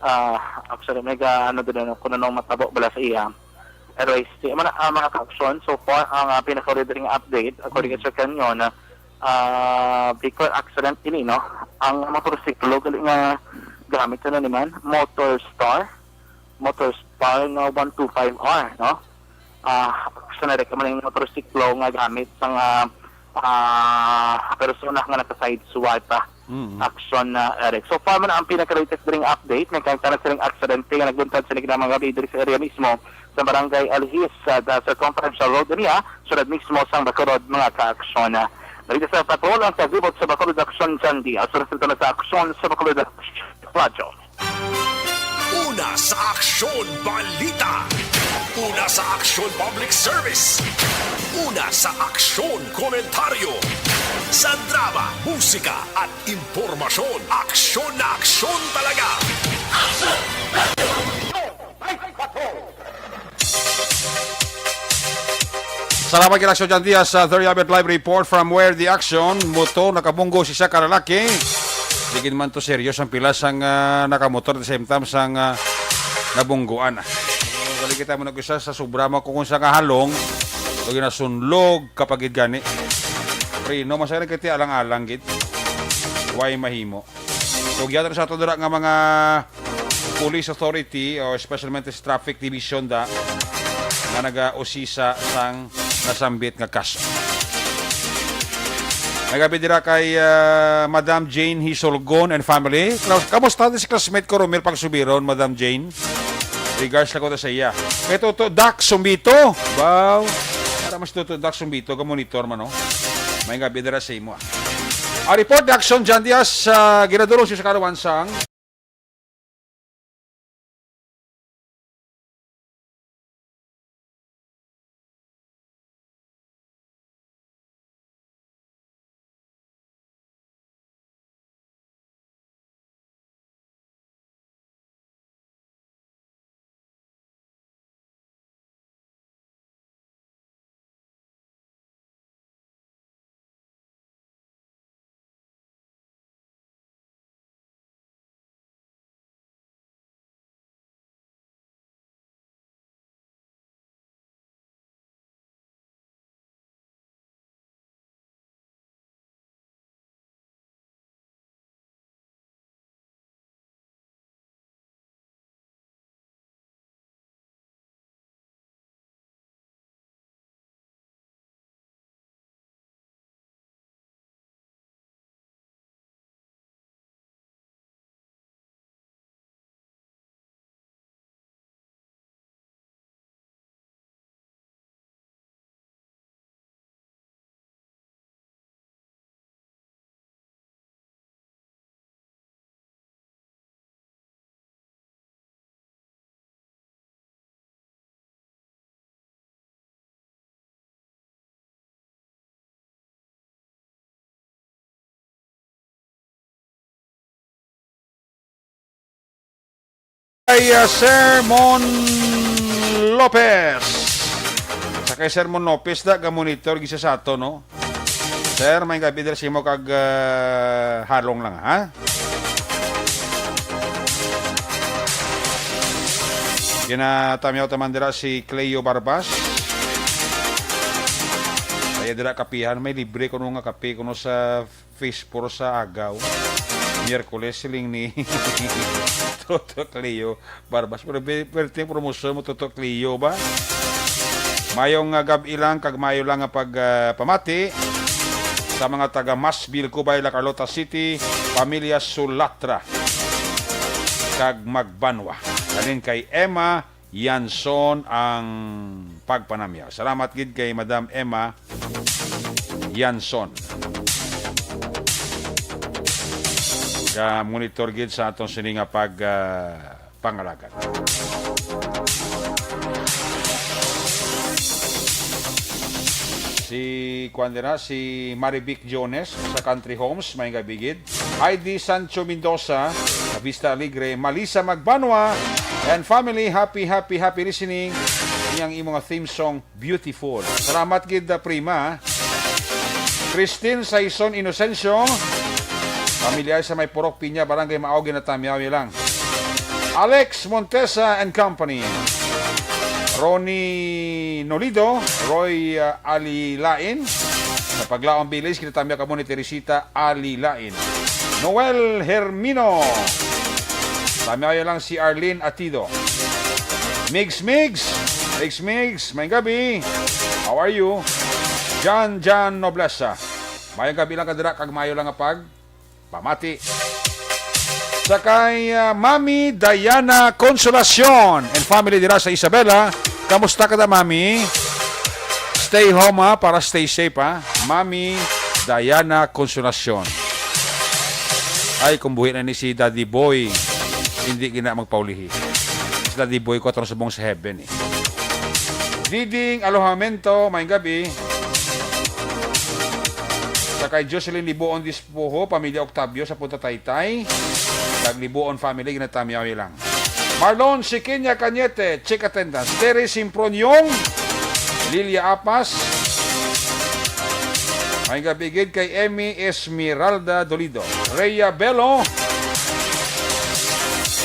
Ah, actually, may ga, ano, doon, ano, kung anong matabo bala sa iya. Anyways, si, mga, ah, mga ka-action, so far, ang, ah, pinaka-latest nga update, according kay Sir Kanyon, ah, vehicle accident ini, no? Ang motorsiklo, gali nga gamit, ano naman, Motor Star, Motor Star nga one two five R, no? Ah, sa na-recommend ang motorsiklo nga gamit sang, ah, ah, persona nga naka-sideswipe, ah, Mm. action na, Eric. So far man ang pinaka-latest dring update, may kanta na silang aksidente nga nagbuntag sa nagdamang gabi diri sa area mismo sa Barangay Alhis, sa, sa Circumferential Road niya, sulod mismo sang Bacolod, mga ka-aksyon. Dito sa patrol ang Tagibot sa Bacolod Action, John Diaz. Resulta na sa aksyon sa Bacolod Action. Radyo. Una sa aksyon, balita. Una sa aksyon, public service. Una sa aksyon, komentaryo. Sa drama, musika, at impormasyon, aksyon na aksyon talaga. Salamat kay Lacso Jantia sa Thirty Abet Live Report from where the action. Motor, nakabunggo si isa ka lalaki. Di gid man to serious ang pila sang, ah, nakamotor at the same time sang, ah, nabungguan. So, balik kita mo nag-isa sa sobra mo kung sa kahalong o ginasunlog kapag gid gani. Rino, masaya na kita alang-alang gid. Why mahimo? So, giyato sa ato dira nga mga police authority o especially sa traffic division da nga nagausisa sang nasambit nga kaso. Nagabi dira kay, ah, Madam Jane Hisolgon and family. Klaus-, kamusta din si classmate ko, Romel Pagsubiron, Madam Jane? Regards lang ko to sa iya. Kay Toto, Doc Sumbito. Wow. Mas tuto, Dax Sumbito, ka monitor man, no? May nga bidara sa imo, ah. A report, Daxon Jan Diaz, sa ginadulong sa Kalawansang. Kay, ah, Sermon Lopez. Sa kay Sermon Lopez, da, ga-monitor gisa sa ato, no? Sir, may gabi diri sa imo kag, ah, halong lang, ha? Ginatamyaw ta man dira si Cleo Barbas. Kaya dira kapihan, may libre kuno nga kape kuno sa Fish Puro sa Agaw. Miyerkules, siling ni Toto Cleo Barbas. Pero be-, perting promosyon mo, Toto Cleo, ba? Mayong, ah, gab-i lang, kag mayo lang nga pag, ah, pamati sa mga taga Masville, Cubay, La Carlota City, pamilya Sulatra, kag Magbanwa. Halin kay Emma Yanson ang pagpanamya. Salamat gid kay Madam Emma Yanson. Ga-monitor gid sa atong sini nga pag, ah, pangalagad. Si, kuwan dira, si Marivic Jones sa Country Homes, may gabi gid. Heidi Sancho Mendoza, sa Vista Alegre, Malisa Magbanwa, and family, happy, happy, happy listening. Ini ang imo nga theme song, Beautiful. Salamat gid, ah, prima. Christine Saison Inocencio, pamilyar sa may Purok Piña, Barangay Mao, ginatamyaw niya lang. Alex Montesa and Company. Ronnie Nolido, Roy, ah, Alilain. Sa Paglaong Village, ginatamyaw kamo ni Teresita Alilain. Noel Hermino. Tamyaw lang si Arlene Atido. Migs, Migs. Migs, Migs. May gabi. How are you? Jan Jan Noblesa. Mayong gabi lang ka dira, kag mayo lang nga pag pamati. Sa kay, ah, Mami Diana Consolacion and family dira sa Isabela. Kamusta ka da, Mami? Stay home, ha, para stay safe, ha. Mami Diana Consolacion. Ay, kung buhi na ni si Daddy Boy, hindi gina magpaulihi. Si Daddy Boy ko atong subong sa heaven, eh. Diding Alojamento, may gabi. Sa kay Jocelyn Libuon Dispuho, pamilya Octavio sa Punta Taytay. Kag Libuon family, ginatamyaw lang. Marlon Siqueña Cañete, check attendance. Terry Simproniong, Lilia Apas. May gabi gid kay Emmy Esmeralda Dolido. Rhea Bello.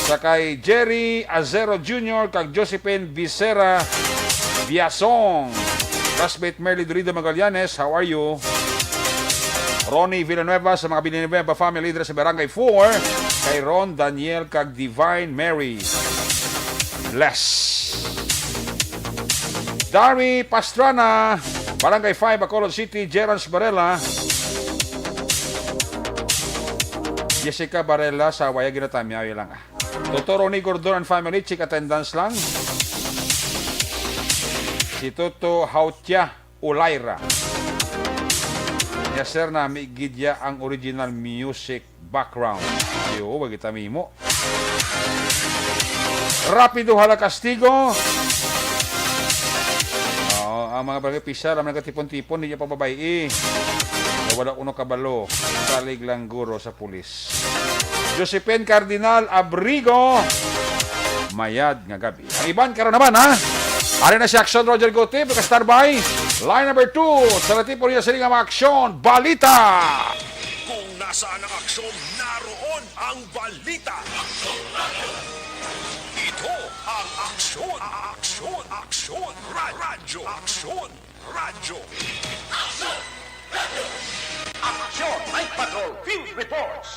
Sa kay Jerry Azero Junior kag Josephine Vicera Biasong. Classmate Merly Dolido Magallanes, how are you? Ronnie Villanueva sa mga Villanueva family dira sa Barangay four, kay Ron, Daniel, kag Divine Mary. Bless. Dari Pastrana, Barangay five, Bacolod City, Gerans Barela. Jessica Barela sa Waya, ginatamyaw lang, ah. Toto Ronnie Gordon and family, check attendance lang. Si Toto Hautia, Olayra. Niya, sir, na may gidya ang original music background. Yo, wag kita mimo. Rapido hala kastigo. Oo, ang mga barangay opisyal ang nagkatipon-tipon, di niya pababay. Wala kuno kabalo. Salig lang guro sa pulis. Josephine Cardinal Abrigo, mayad nga gabi. Ang iban karon naman, ha? Ari na si Action Roger Gutib, ka-standby. Line number two, sa Latipo niya sila nga mga aksyon, balita. Kung nasaan ang aksyon, naroon ang balita. Ito ang aksyon, aksyon, aksyon, ra- radyo, aksyon, radyo. Action Night Patrol Field Reports.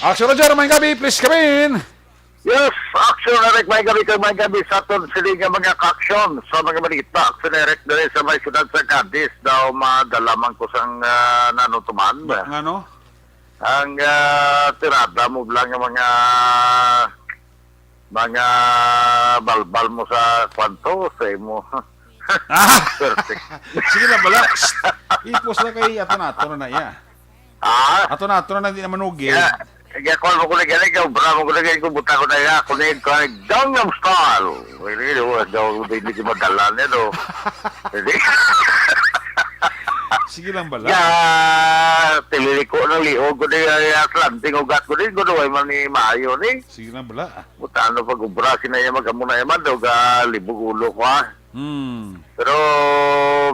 Action Roger, may gabi, please come in. Yes, Action Eric, may gabi kay may gabi sa aton sini nga mga ka-action sa mga balita. Action Eric, diri sa may siyudad sa Cadiz, daw madala man ko sang, ah, nanutuman. Ba, ngano? Ang, ah, tirada mo lang nga mga, mga balbal mo sa kwanto, sa imo. Ah! Perfect. Sige lang, bala. Ipos na kay ato na, ato na na, iya. Ah? Ato na, ato na, di naman ugi. Kaya, kaya kuha mo ko na gani, kaya ubra mo ko na gani, kung buta ko na ya, ako na yung kaya, Gangnam Style. Wala yun, wala daw, hindi ko madala niya, no? Hindi. Sige lang, bala. Ya, tililiko ng liog ko na ya, ya, slanting ugat ko din, ko na, man ni maayo ni. Sige lang, bala. Buta, ano pag ubra, sinaya mag-amo na yaman, daw, ga libog ulo ko, ha? Hmm. Pero,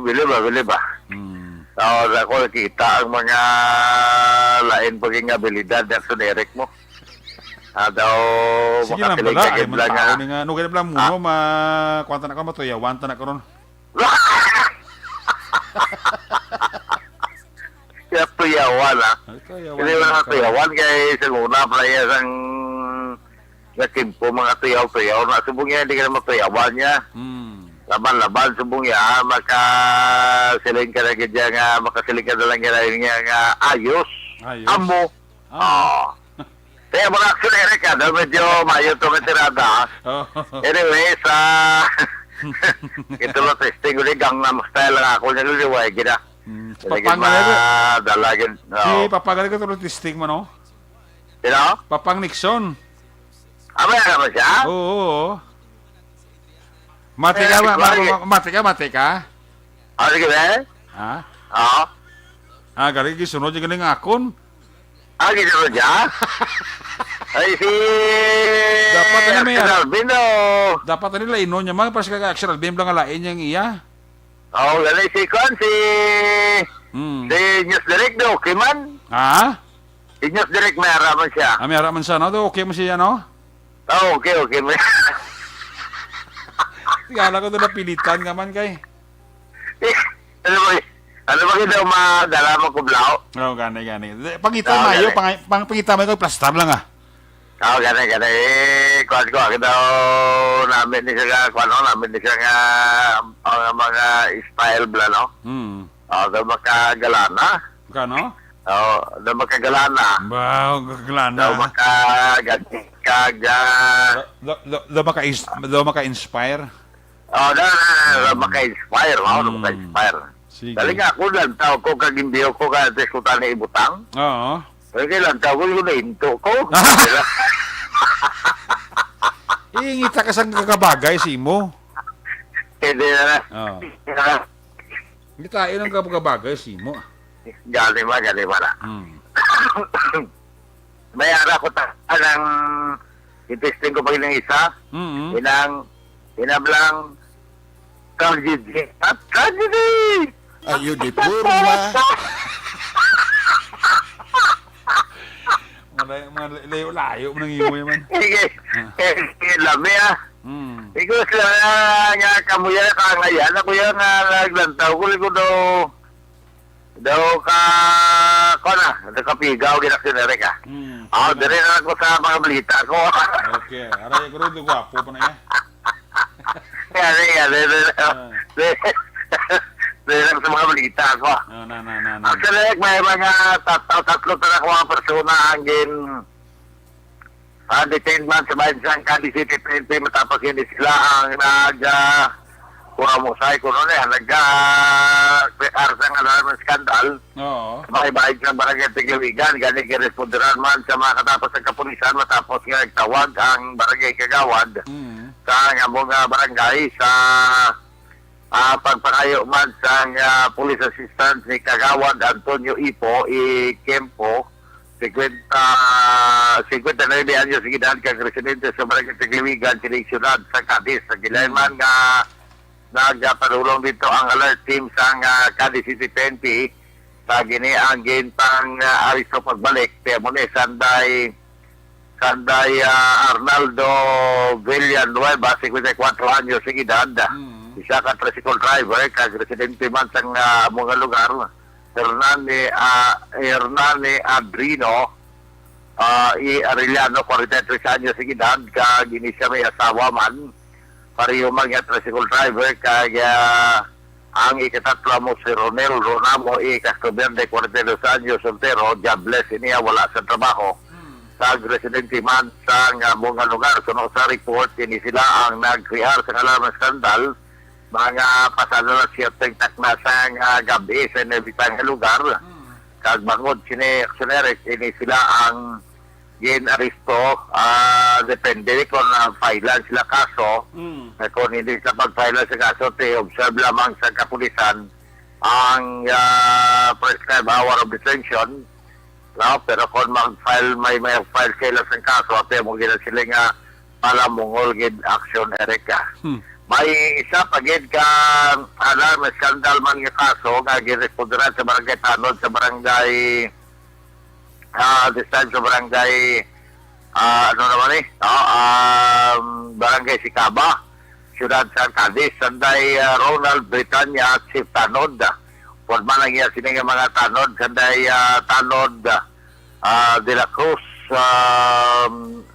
bili ba, bili ba? Hmm. Tao na ko, nakita ang mga lain paging abilidad na generic mo. Ah, daw, Sige lang, makatilig bala. ka Ay, man lang, tao ah. ni nga. No, ganun lang Ah. muna, ma-, kuwan ta na ka, matuyawan ta na karon. Kaya tuyawan, ah. Ay, tuyawan Hindi na lang ka. tuyawan, kay sa una, playa sang nga timpo, mga tuyaw-tuyaw na subong niya, hindi ka na matuyawan niya. Hmm. Laban-laban, subong niya, ah, makasiling ka na gid niya nga, makasiling ka na lang niya nga, nga ayos. Ayos. Amo. Ah. Oo. Kaya mga action, Eric, ah, daw medyo mayo to may tirada, ah. Oh. Anyways, ah, ito lang testing ulit, Gangnam Style lang ako, nililiway, gina. Hmm. Sige, Papang, madala gid. Si Oo. Papang, ano ka to testing mo, no? Sino? Papang Nixon. Ah, may alam mo siya? Oo, oo. Mati Eh, ka, ma-, ma-, quiet. ma-, mati ka, mati ka? Ah, sige, eh. Ha? Oo. Ah, gari, gisunod yung galing akon. Ah, gisunod siya? Ay, si Dapat ano may Action Alvin, oh. Dapat ano, lainon niya, mga, para sa kaka-Action Alvin, lang alain niyang iya. Oh, gali si Kwan, si, Hmm. si News Direct do, okay man. Ha? Si News Direct may ara man siya. Ah, may ara man siya, no? Do, okay man siya, no? Oh, okay, okay man. Tingala ko doon napilitan ka man kay. Eh, ano ba, ano ba kita madala mo kublaw? Oh, gani, gani. Pangita Ah, mayo, gani. pang-, pang-, pangita mayo kay plastar lang, ah. Oo, gani, gani. Eh, kuwan ko, ako daw namin ni siya nga, kuwan ko, namin ni siya nga, ang mga style bla, no? Hmm. Oo, daw makagalana. Kano? Oo, daw makagalana. Ba, galana. Daw maka-, gani, kag, ah, Daw, daw, daw, daw maka-ins-, daw maka-inspire? Oo, daw, daw, daw, daw Hmm. maka-inspire, no? Daw Hmm. maka-inspire. Sige. Dali nga, ako lang, tao ko, kag hindi ko ka, tes ko tani ibutang. Oo. Kaya kailan tao ko, yung nahinto ko. Ingita ka sang kakabagay sa imo. Hindi na. Oo. Hindi na. Hindi tayo ng kakabagay sa imo. Gani ba, gani ba na? Hmm. May ara ko ta, ang intesting ko pag ng isa, Mm-mm. inang, inablang, tragedy. At tragedy! Ayo, di puro ma. Mga layo, mga layo-layo mo nang imo man. Sige. Ah. Eh, eh, lami, ah. Hmm. Ikaw sila nga, nga kamuya, kangayan, ako yan nga naglantaw ko, liko daw, daw ka, ko na, daw ka pigaw, ginaksyon na rin ka. Hmm. Ah, Sige na. dire na ako sa mga balita ko. Okay. Aray, ko rin, gwapo pa na yan. Yan, yan, yan, yan. Ah. Yan lang sa mga balita ko. No, no, no, no, no. Actually, may mga tat-, tatlo talaga mga persona ang gin-, ah, detained man sa bayan sang Cadiz City P N P matapos hindi sila ang nag, ah, Pura mo say kuno ni, nagka-, ah, sang alarm scandal. Oo. May bahin sa barangay Tigliwigan, gani giresponderan man sa mga katapo sa kapulisan matapos nga nagtawag ang barangay kagawad Mm. sa among, ah, barangay sa, ah, pagpangayo man sang, ah, police assistant ni Kagawad Antonio Ipo E. Kempo, singkwenta, singkwenta y nuebe anyos ng edad, kag residente sa barangay Tigliwigan, sining siyudad sa Cadiz. Nagilain Mm. man nga nagpadulong dito ang alert team sang, ah, Cadiz City P N P. Sa gini ang gintang, ah, aristo pagbalik, kaya mo ni sanday, sanday, ah, Arnaldo Villanueva, singkwenta y kuwatro anyos ng edad. Mm. Isa ka tricycle driver, kag residente man sang, ah, among lugar. Hernani, ah, Hernani Adrino, ah, E. Arellano, kwarenta y tres anyos ng edad, kag ini siya may asawa man. Pareho man nga tricycle driver, kag, ah, ang ikatatlo mo si Ronel Ronamo E. Castroverde, kwarenta y dos anyos, soltero, jobless, iniya wala sa trabaho. Hmm. Kag residente man sa nga mga lugar. Suno sa report, ini sila ang nag-create sa alarm scandal. Mga pasado na siyete takna sa nga gabi sa inabitang nga lugar. Hmm. Kag bangod sini aksyon, Eric, ini sila ang gin-aresto, ah, depende kung na-file sila kaso. Mm. Eh, kung hindi sila pag-file sa kaso, ti observe lamang sa kapulisan ang, ah, prescribed hour of detention. No? Pero kung mag-file, may, may file sila sa kaso, ate mo gina sila nga palamungol gid action, Erica. Hmm. May isa pa gid ka alarm scandal man nga kaso nga giresponderan sa barangay Tanod, sa barangay, ah, this time sa barangay, ah, ano naman eh, no? Um, Barangay Sicaba, Siyudad sa Cadiz, sanday, ah, Ronald Britanya at Chief Tanod. Forma lang iya sini nga mga tanod, sanday, ah, Tanod, ah, de la Cruz, um,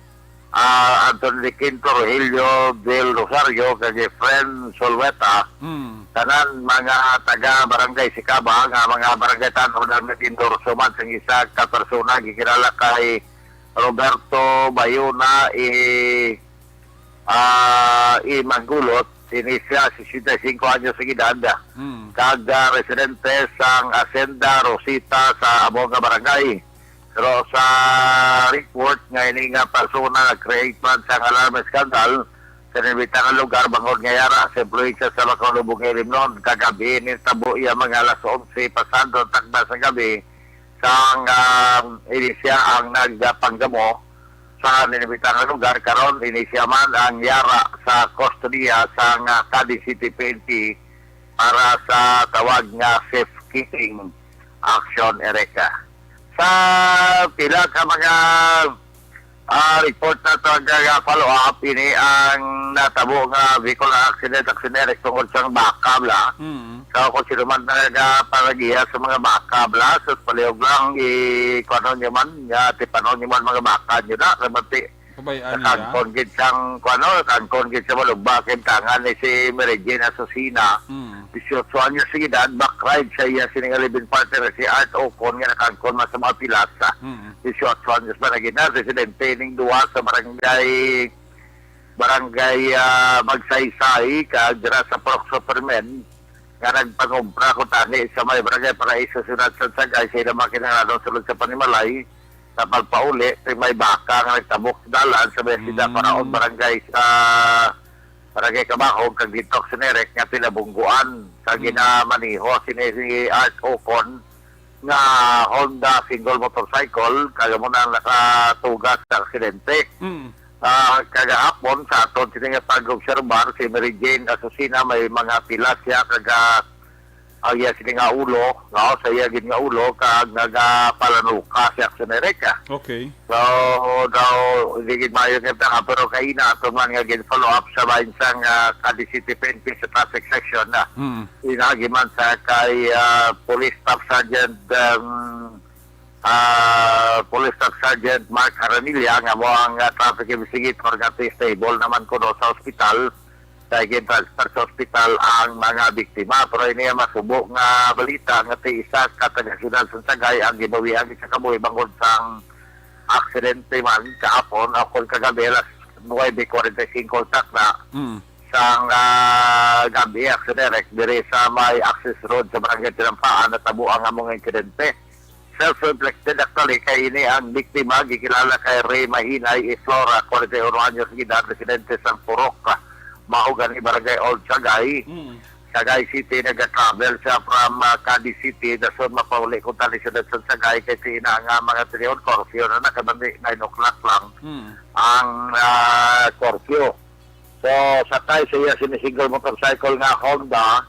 ah, Anthony de Quinto, Rogelio del Rosario, kag Efren Solweta, Mm. tanan mga taga Barangay Sicaba, nga mga barangay Tanod ang nag-endorso man sang isa ka persona gikilala kay Roberto Bayona, eh, ah, i Manggulot, ini siya, sesenta y cinco anyos ang edad, Mm. kag, ah, residente sang Hacienda Rosita sa amo nga barangay. Pero sa report nga ini nga persona nag-create man sang alarm scandal sa nabitang nga lugar, bangod nga yara sa impluwensya sa Macaulay Bungay Limnon, kagabi nitabo iya mga alas onse pasado ang takna sa gabi, sang, ah, ini siya ang nagpanggamo sa nabitang nga lugar. Karon, ini siya man ang yara sa kustodiya sang, ah, Cadiz City P N P para sa tawag nga safekeeping action, Erica. Sa pila ka mga, ah, report na to, ang follow-up, ini ang natabo nga vehicular accident, action, Eric, tungod sa baka, bla. Mm. So, kung sino man nagapalagiya sa mga baka, bla, so, palihog lang, i-, kuwanon nyo man, nga, tipanon nyo man mga baka nyo na, lamati. Pabayaan nila. Nakangkon gid sang, kuwano, nakangkon gid sa malugba, kintangan ni si Mary Jane Asusina. Mm. Dieciocho anyos sa edad, backride sa iya sining live-in partner si Art Ocon nga nakangkon man sa mga pilas. Mm. Dieciocho anyos pa na gid na, residente ning duwa sa barangay, barangay, ah, Magsaysay, kag dira sa Purok Superman, nga nagpangumpra ko tani sa may Barangay Paraiso, Siyudad sa Sagay, sa ilang mga kinahanglanon sulod sa panimalay, sa pagpauli, may baka nga nagtabok sa dalan sa may Sida Mm. Paraon, barangay sa Barangay Kabahog, kag dito sa Sinerek nga pinabungguan sa Mm. ginamaniho sini si Art Ocon nga Honda single motorcycle, kag amo na nakatuga sa aksidente. Mm. Ah, kagahapon, sa aton sini nga pag-obserbar, si Mary Jane Asusina may mga pilas siya, kag, ah, ang iya sini nga ulo, no, sa iya gid nga ulo, kag nagapalanuka siya sa Sinerek. Okay. So, daw, hindi gid maayo nga tanga, pero kaina ato man nga gin-follow up sa bahin sang, ah, Cadiz City P N P sa traffic section na. Mm. Inagi man sa kay, ah, Police Staff Sergeant, um, ah, Police Staff Sergeant Mark Haranilla, nga mo ang, ah, traffic investigator nga ti stable naman kuno sa ospital. Kay gin-transfer sa ospital ang mga biktima. Pero ini ang masubo nga balita nga ti isa ka taga-siyudad sa Sagay ang gibawian sa kabuhi bangod sang aksidente man kahapon o kon kagabi alas nuwebe kwarenta y singko takna Mm. sang, ah, gabi, Action Direct, diri sa may access road sa Barangay Tinampaan, natabo ang among insidente. Self-inflicted, actually, kay ini ang biktima, gikilala kay Ray Mahinay Islora, forty-one anyos edad, residente sa Purok, Mahugan, Barangay Old Sagay, Mm. Sagay City. Nag-travel siya from, ah, Cadiz City, dason mapauli kuntani sa Sagay, kay si ina nga mga tinion, curfew na na, kay nine o'clock lang Mm. ang, ah, curfew. So, sakay sa iya sini single motorcycle nga Honda,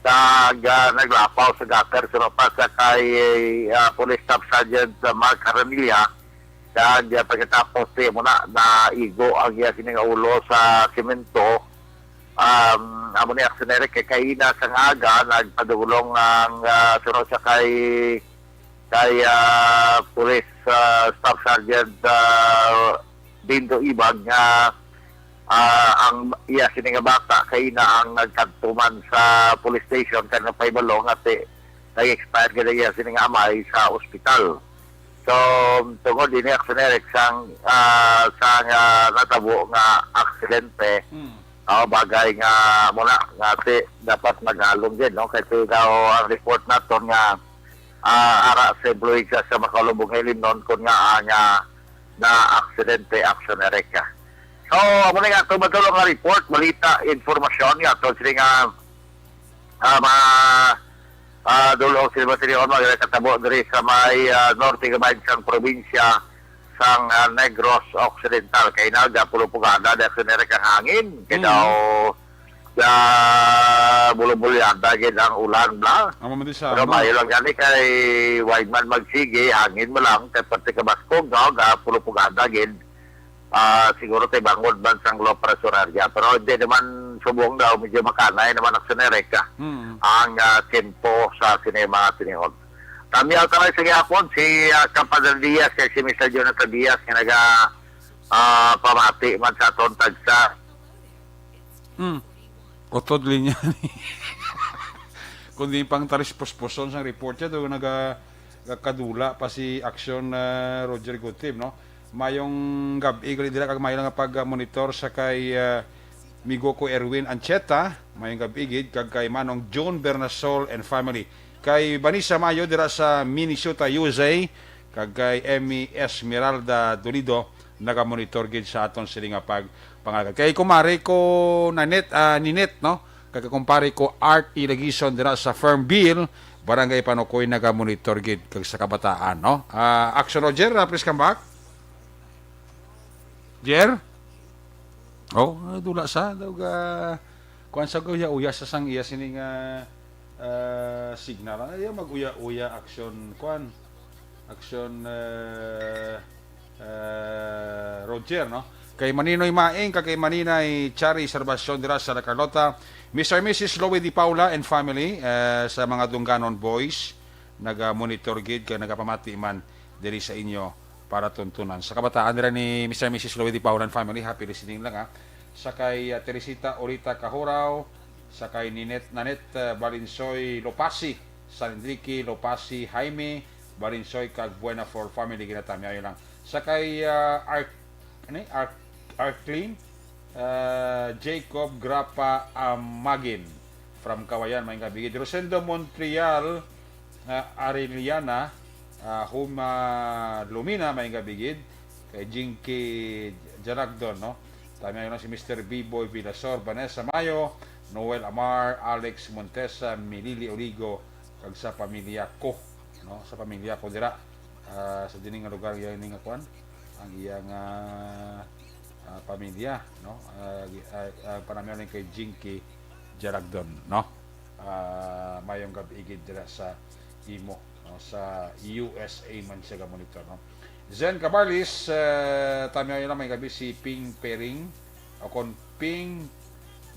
kag, ah, naglapaw sa gutter, sa pa sa kay, ah, Police Staff Sergeant, ah, Mark Aranilla, kag, ah, pagkatapos siya muna, naigo ang iya sini nga ulo sa semento. Um, amo ni Action Direct, kay kaina sa nga aga, nagpadulong ang, ah, sunod sa kay, kay, ah, Police, ah, Staff Sergeant, ah, Dindo Ibag nga, ah, ang iya sini nga bata kaina ang nagkadto man sa police station, kay napahibalo nga ti-, nag-expire gid ang iya sini nga amay sa ospital. So, tungod ini, Action Direct, sang, ah, sa nga natabo nga aksidente, Mm. ah, bagay nga muna nga ti dapat mag-alon din, no? Kay daw ang report naton nga, ah, ara sa influensya sa makalubog nga ilimnon, kun nga, ah, nga na aksidente, Action Direct. So, amo na nga, ito matulong nga report, balita, informasyon nga ito, sila nga, ah, ma, ah, dulong sila matinion, mga katabo diri sa may, ah, norte nga bahin sang probinsya sang, ah, Negros Occidental. Kay nagapulupugada, dahil sinerik ang hangin. Kay Mm. daw, ah, bulubulyada gid ang ulan, bla. Amo man di sa, Pero ano? Maayo lang gani kay wide man magsige, hangin mo lang, kay pati kabaskog, no? Gapulupugada gid. Ah, siguro kay bangod man sang low pressure area. Pero hindi naman subong daw, medyo makanay naman ang sinerik, ah, Mm. ang, ah, tempo sa sini mga tinihon. Tamyaw tayo sa gihapon, si, ah, Compadre Diaz, kay si Mister Jonathan Diaz, nga naga, ah, pamati man sa aton tagsa. Hmm. Utod linya ni. Kundi pang taris puspuson sang report siya, do naga, nagakadula pa si Action, ah, Roger Gutib, no? Mayong gab-i, gali dira kag mayo lang nga pag-monitor sa kay, ah, Migo ko Erwin Ancheta, mayong gab-i gid, kag kay Manong June Bernasol and family. Kay Vanessa Mayo dira sa Minnesota, U S A, kag kay Emmy Esmeralda Dolido, naga-monitor gid sa aton sini nga pag-, pangalagad. Kay kumare ko Nanette, ah, Ninette, no? Kag kumpare ko Art Ilagison dira sa Fernville, Barangay Panukoy, naga-monitor gid kag sa kabataan, no? Ah, Action Roger, ah, please come back. Jer? Oh, ah, dula sa daw ga kuan sa uya-uya sa sang iya sini nga, ah, signal. Ayaw mag-uya-uya, Action, kuan. Action, ah, ah, Roger, no? Kay Maninoy Maing, kag kay Maninay Chari Salvacion dira sa La Carlota. Mister and Missus Louie Di Paula and family, ah, sa mga Dunganon Boys, naga-monitor gid kag nagapamati man diri sa inyo para tuntunan. Sa kabataan nila ni Mister and Missus Louie Di Paula and family, happy listening lang, ha. Sa kay, ah, Teresita Orita Kahuraw, sa kay Ninette, Nanette, ah, Balinsoy Lopasi, San Enrique Lopasi, Jaime Balinsoy kag Buena for family, ginatamyaw lang. Sa kay, ah, Ark-, ano, Ark-, Arklin, ah, Jacob Grapa Amagin from Kawayan, maayong gabi gid. Rosendo Montreal, ah, Arellana, ah, Huma Lumina, maayong gabi gid. Kay Jinky Jaragdon, no? Tamyaw lang si Mister B-Boy Vilasor, Vanessa Mayo, Noel Amar, Alex Montesa, Milili Oligo, kag sa pamilya ko, no? Sa pamilya ko dira, ah, sa dining nga lugar, yan nga kuan, ang iyang, ah, ah, pamilya, no? Ah, gi-, ah, ah, panamyaw lang kay Jinky Jaragdon, no? Ah, mayong gab-i gid dira sa imo, no? Sa U S A man siya ga-monitor, no? Zen Cabarlis, ah, tamyaw lang, maayong gabi si Ping Pering, o kon Ping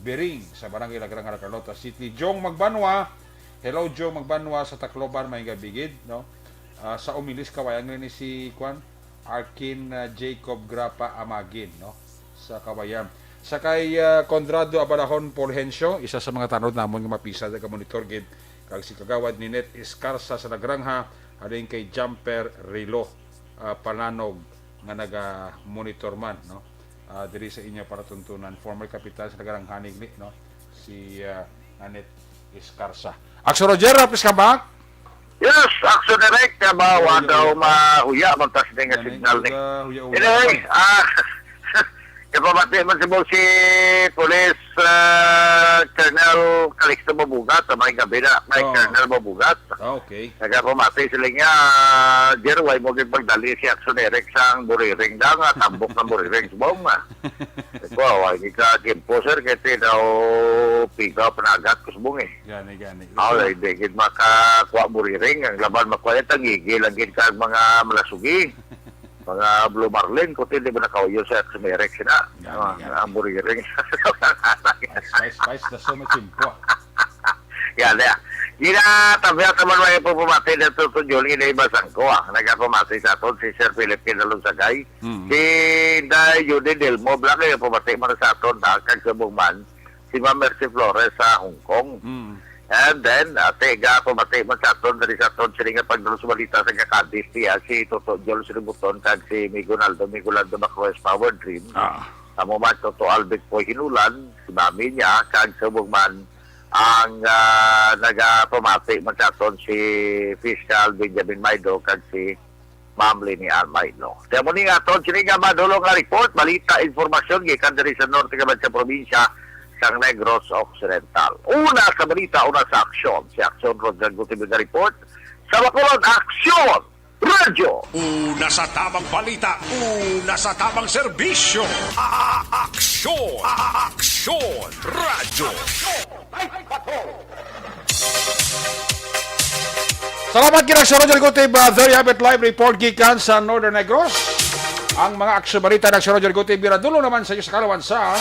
Bering sa Barangay La Granja, La Carlota City. Jong Magbanwa, hello, Jong Magbanwa sa Tacloban, maayong gab-i gid, no? Ah, sa Umilis, Kawayan, ni si, kuan, Arkin, ah, Jacob Grapa Amagin, no? Sa Kawayan. Sa kay, ah, Conrado Abalahon Fulgencio, isa sa mga tanod namon nga mapisad, naga-monitor gid, kag si Kagawad Ninette Escarza sa La Granja, halin kay Jumper Rilo, ah, Palanog, nga naga-monitor man, no? ah, diri sa inyo palatuntunan, former kapitan sa Nagarang Hanigli, no? Si, ah, Nanette Escarza. Action Roger, please come back. Yes, Action Direct, nga ba, Huya, wa huya, daw huya. Mahuya, man tas din nga Ganun, signal ni. Huya, huya, huya. Anyway, ah, kapamati man si, si Police, ah, Colonel Calixto Mabugat, sa may gabi na, may Oo. Colonel Mabugat. Ah, okay. Nagapamati sila nga, Jer, way mo gid pagdali si Action Eric sang buriring da, nga tambok ng buriring subong, ah. Ikaw, ay, di ka kimpo, sir, kay ti daw piga panagat ko subong, eh. Gani, gani. Ah, ay, di gid makakuha buriring. Ang laban makuha, eh, tangigi lang gid ka mga malasugi. Mga Blue Marlin, kung hindi mo nakauyo sa Action Eric sila. Gani, Ah, gani. Ang buriring. Spice, spice, spice, daso may kimpo. Yan, yan. Ginatamya naman may pagpamati na tutudyol, ina iba sang ko, ah. Nagapamati sa aton si Sir Philip Kinalonsagay. Mm. Si Inday Judy Delmo, bla kayo pamati man sa aton, da, kag subong man, si Ma'am Mercy Flores sa Hong Kong. Mm. And then, ate, ga pamati man sa aton, dali sa aton, sila nga pagdalo sa balita sa Cadiz, siya, si Toto Jol Sributon, kag si Migo Naldo, Migo Naldo Macroes, Power Dream. Ah. Amo man, Toto Albert Poy Hinulan, si mami niya, kag subong man, ang, ah, nagapamati man sa aton si Fiscal Benjamin Maido kag si Ma'am Leni Ann Maido. Kaya mo ni nga aton sini nga madulong nga report, balita, informasyon gikan diri sa norte nga sa probinsya sang Negros Occidental. Una sa balita, una sa aksyon. Si Aksyon Roger Gutibig nga report. Sa Bacolod, aksyon! Radyo. Una sa tamang balita, una sa tamang serbisyo. A-, a-, aksyon, a-, a-, aksyon, radyo. Salamat gid sa Roger Gutib, uh, there you have it, live report gikan sa Northern Negros. Ang mga aksyon balita ng si Roger Gutib, bira dulo naman sa iyo sa kalawan sa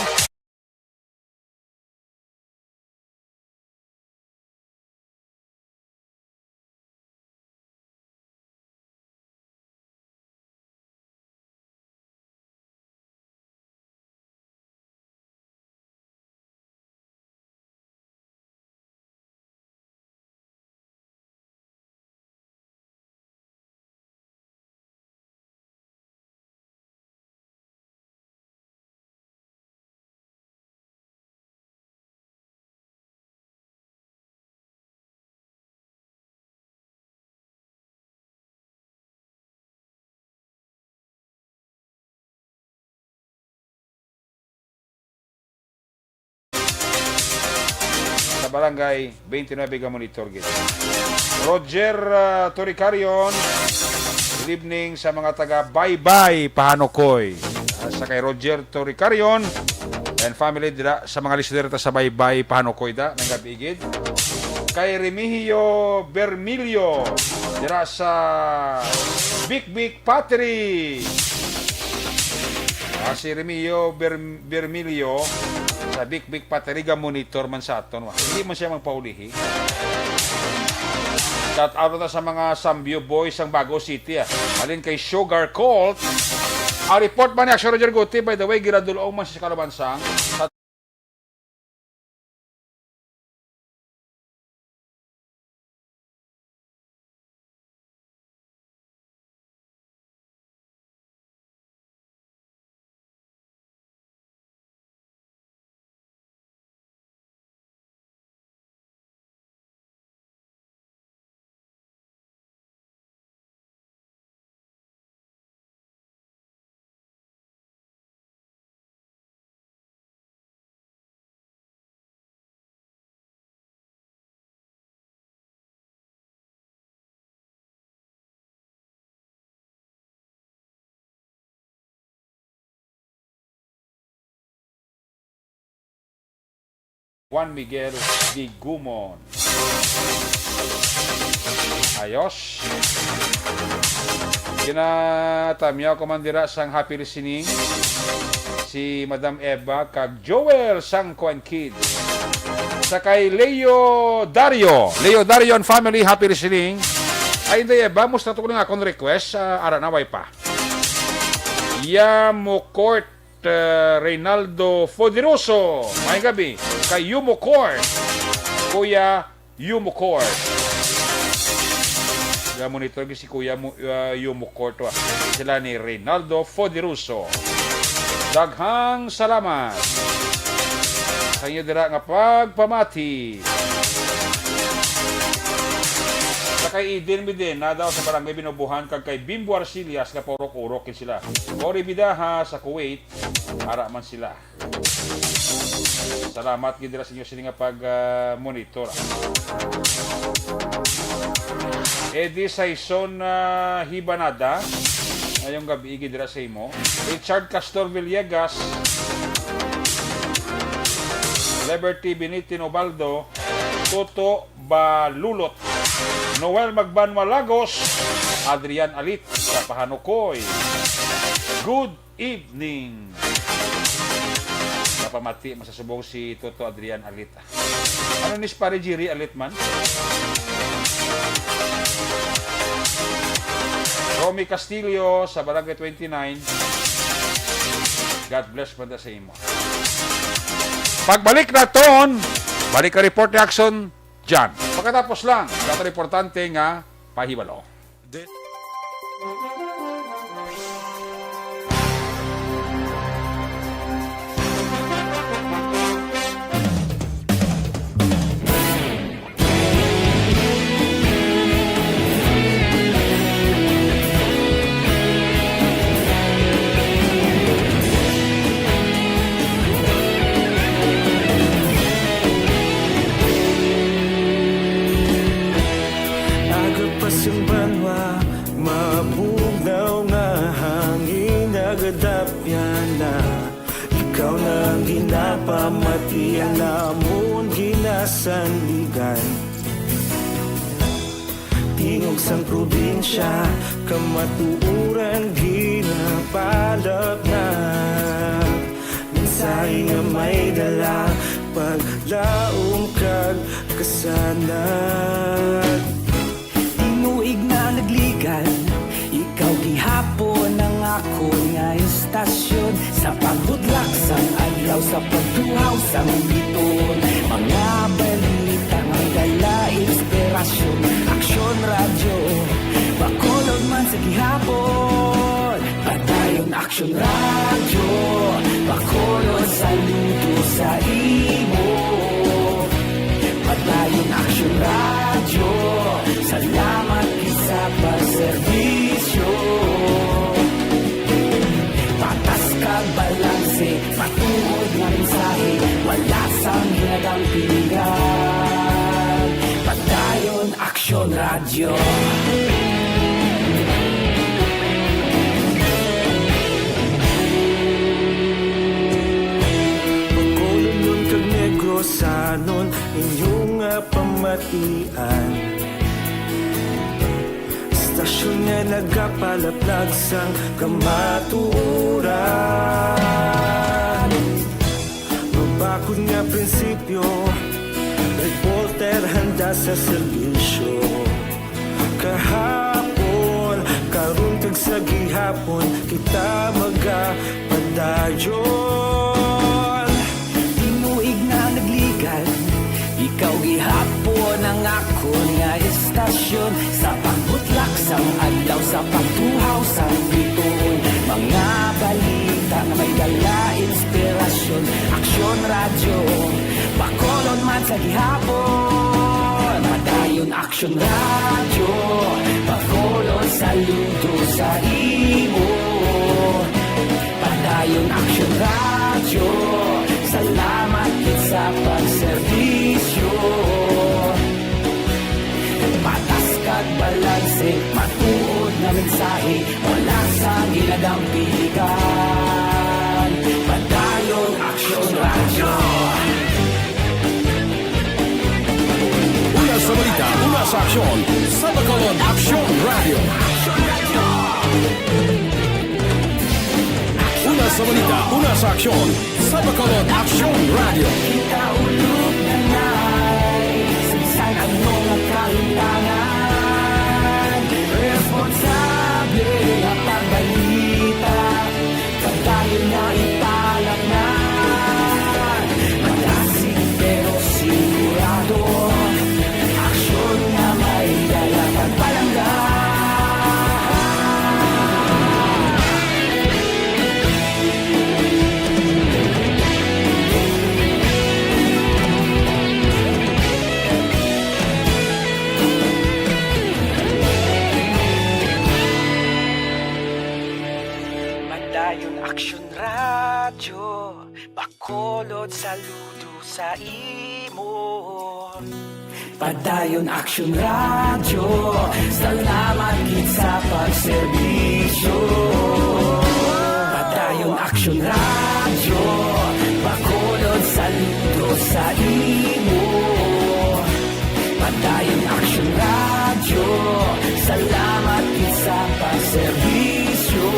Sa Barangay twenty-nine nga monitor gid. Roger, ah, Toricarion, good evening sa mga taga Baybay, Pahanukoy. Ah, sa kay Roger Toricarion and family dira sa mga listener ta sa Baybay, Pahanukoy da, may gabi gid. Kay Remigio Bermilio dira sa Bikbik Patri. Ah, si Remigio Ber-, Bermilio sa Bikbik Patri ga monitor man sa aton, wa. Hindi man siya magpaulihi. Shout out na sa mga Sambio Boys sang Bago City, ah. Halin kay Sugar Cult. Ang report man ni Aksyon Roger Guti, by the way, giradulong man siya sa Kalabansang. Sa Juan Miguel Digumon. Ayos. Ginatamyaw ko man dira sang happy listening si Madam Eva kag Joel Sangko and Kids. Sa kay Leo Dario. Leo Dario and family, happy listening. Ay, hindi, Eva, musta to ko lang akong request. Ah, ara na, way pa. Yamo Court, uh, Reynaldo Foderoso. May gabi. Kay Yumo Court. Kuya Yumo Court. Ga-monitor gi si Kuya Mu-, uh, Yumo Court, wa. Sila ni Reynaldo Foderoso. Daghang salamat sa inyo dira nga pagpamati. Sa kay Eden Medina daw sa Barangay Binubuhan kag kay Bimbo Arcillas nga paurok-urok gid sila. Cory Bidaha sa Kuwait, ara man sila. Salamat gid dira sa inyo sini nga pag, ah, monitor. Eddie Saison, ah, Hibanada, ngayong gabi gid dira sa imo. Richard Castor Villegas, Liberty Binitin Ubaldo, Toto Balulot, Noel Magbanwa Lagos, Adrian Alit sa Pahanukoy. Good evening. Napamati man sa subong si Toto Adrian Alit. Ano ni si Pare Jerry Alit man? Romy Castillo sa Barangay twenty-nine. God bless man ta sa imo. Pagbalik naton, balik ang report ni Action John. Pagkatapos lang, dato importante nga pahibalo. Aga pa sang banwa, mabugnaw nga hangin nagadapyan na. Ikaw na ang ginapamatian namon, ginasandigan. Tingog sang probinsya, kamatuoran ginapalapnag. Mensahe nga may dala, paglaom kag kasanag. Tinuig na nagligan, ikaw gihapon ang akon nga istasyon. Sa pagbutlak sang adlaw, sa pagtuhaw sang biton, mga balita nga dala inspirasyon. Aksyon Radyo, Bacolod man sa gihapon. Padayon Aksyon Radyo, Bacolod, saludo sa imo. Padayon Aksyon Radyo, salamat gid sa pagserbisyo. Patas kag balanse, matuod nga mensahe, wala sang ginadampigan. Padayon Aksyon Radyo. Bacolodnon kag Negrosanon, inyo nga pamatian. Istasyon nga nagapalaplag sang kamatuoran. Mabakod nga prinsipyo, reporter handa sa serbisyo. Kahapon, karon kag sa gihapon, kita magapadayon. Tinuig na nagligan, ikaw gihapon ang akon nga istasyon. Sa pagbutlak sang adlaw, sa pagtuhaw sang bituon, mga balita nga may dala inspirasyon. Aksyon Radyo, Bacolod man sa gihapon. Padayon Aksyon Radyo, Bacolod, saludo sa imo. Padayon Aksyon Radyo, salamat gid sa pagserbisyo. Patas kag balanse, matuod nga mensahe, wala sang ginadampigan. Padayon Aksyon Radyo. Una sa balita, una sa aksyon, sa Bacolod Aksyon Radyo. Una sa balita, una sa aksyon, sa Bacolod Aksyon Radyo. Kita ulog na nay, sa bisan ano nga kahimtangan, responsable nga pagbalita. Padayon na ipalapngan, madasig pero sigurado, aksyon nga may dala pagpalangga. Aksyon Radyo, Bacolod, saludo sa imo. Padayon Aksyon Radyo, salamat gid sa pagserbisyo. Padayon Aksyon Radyo, Bacolod, saludo sa imo. Padayon Aksyon Radyo, salamat gid sa pagserbisyo.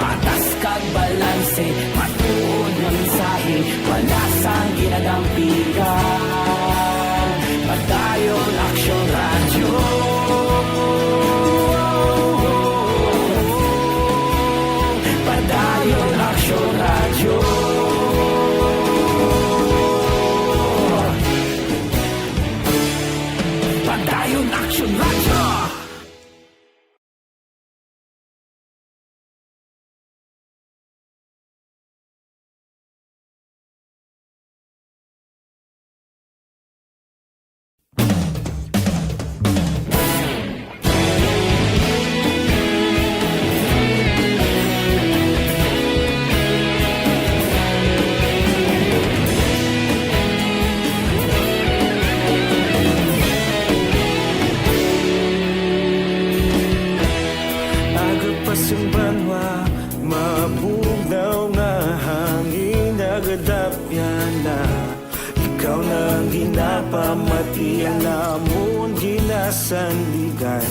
Patas kag balanse, matuod nga mensahe, wala sang ginadampigan. Padayon Aksyon Radyo. Padayon Aksyon Radyo. Padayon Aksyon Radyo. Aga pa sang banwa, mabugnaw nga hangin nagadapyan na. Ikaw na ang ginapamati namon ginasandigan.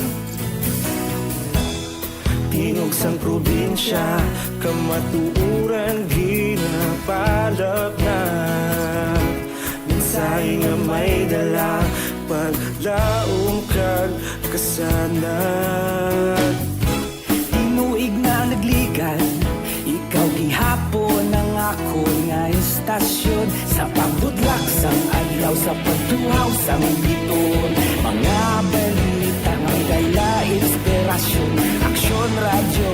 Tingog sang probinsya, kamatuoran ginapalapnag. Mensahe nga may dala, paglaom kag kasanag. Tinuig na nagligad, ikaw gihapon ang akon nga istasyon. Sa pagbutlak sang adlaw, sa pagtuhaw sang bituon, mga balita nga may dala inspirasyon. Aksyon Radyo,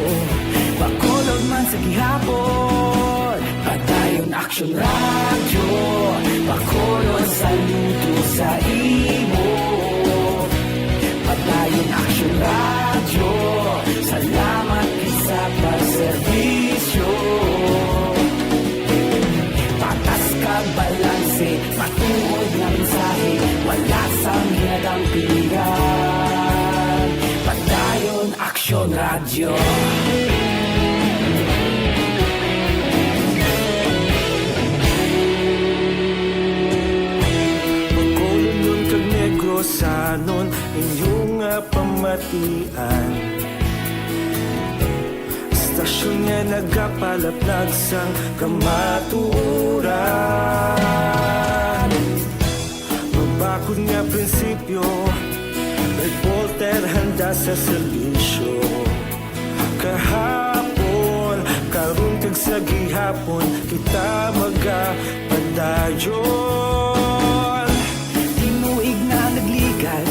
Bacolod man sa gihapon. Padayon Aksyon Radyo, Bacolod, saludo sa imo. Padayon Aksyon Radyo, salamat gid sa pagserbisyo. Patas kag balanse, matuod nga mensahe, wala sang ginadampigan. Padayon Aksyon Radyo. Bacolodnon kag Negrosanon, inyo nga pamatian. Istasyon nga nagapalapnag sang kamatuoran. Mabakod nga prinsipyo, reporter handa sa serbisyo. Kahapon, karon kag sa gihapon, kita magapadayon. Tinuig na nagligad,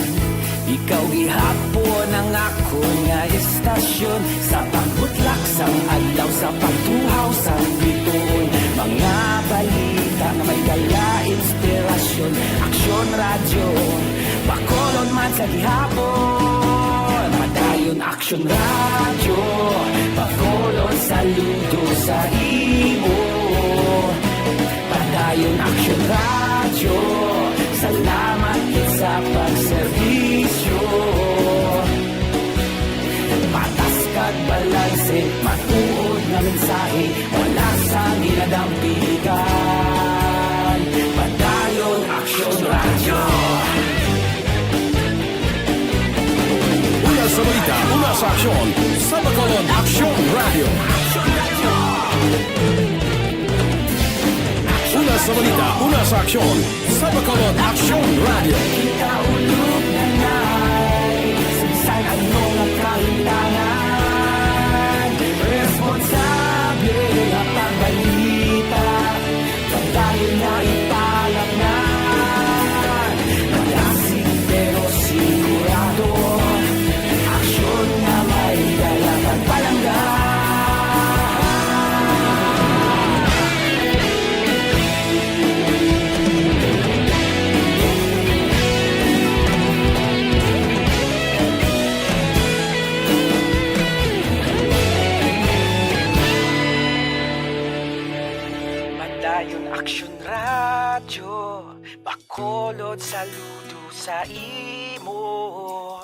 ikaw gihapon ang akon nga istasyon. Sa pagbutlak sang adlaw, sa pagtuhaw sang bituon, mga balita nga may dala inspirasyon. Aksyon Radyo, Bacolod man sa gihapon. Padayon Aksyon Radyo, Bacolod, saludo sa imo. Padayon Aksyon Radyo, salamat gid sa pagserbisyo. Patas kag balanse, matuod nga mensahe, wala sang ginadampigan. Padayon Aksyon Radyo. Una sa balita, una sa aksyon, sa Bacolod Aksyon Radyo. Una sa balita, una sa aksyon, sa Bacolod Aksyon Radyo. Kita ulog na na'y sa bisan ano nga kahimtangan, responsable nga pagbalita. Padayon na ipalapngan, malasing pero sigurado, aksyon nga may dala kag palangga. Aksyon Radyo, Bacolod, saludo sa imo.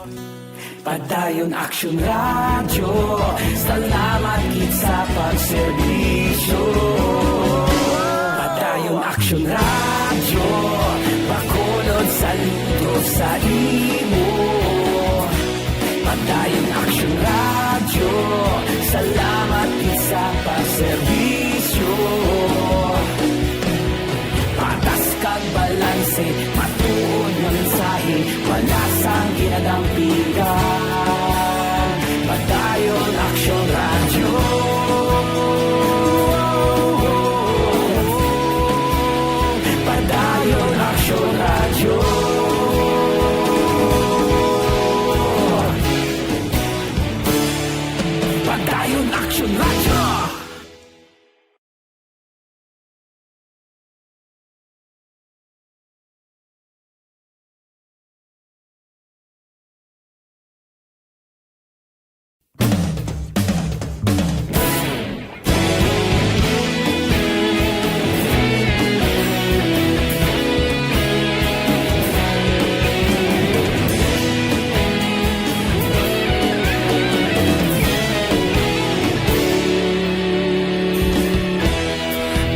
Padayon Aksyon Radyo, salamat gid sa pagserbisyo. Padayon Aksyon Radyo, Bacolod, saludo sa imo. Padayon Aksyon Radyo, salamat gid sa pagserbisyo. Patas kag balanse, matuod nga mensahe, wala sang ginadampigan. Padayon Aksyon Radyo. Padayon Aksyon Radyo. Padayon Aksyon Radyo.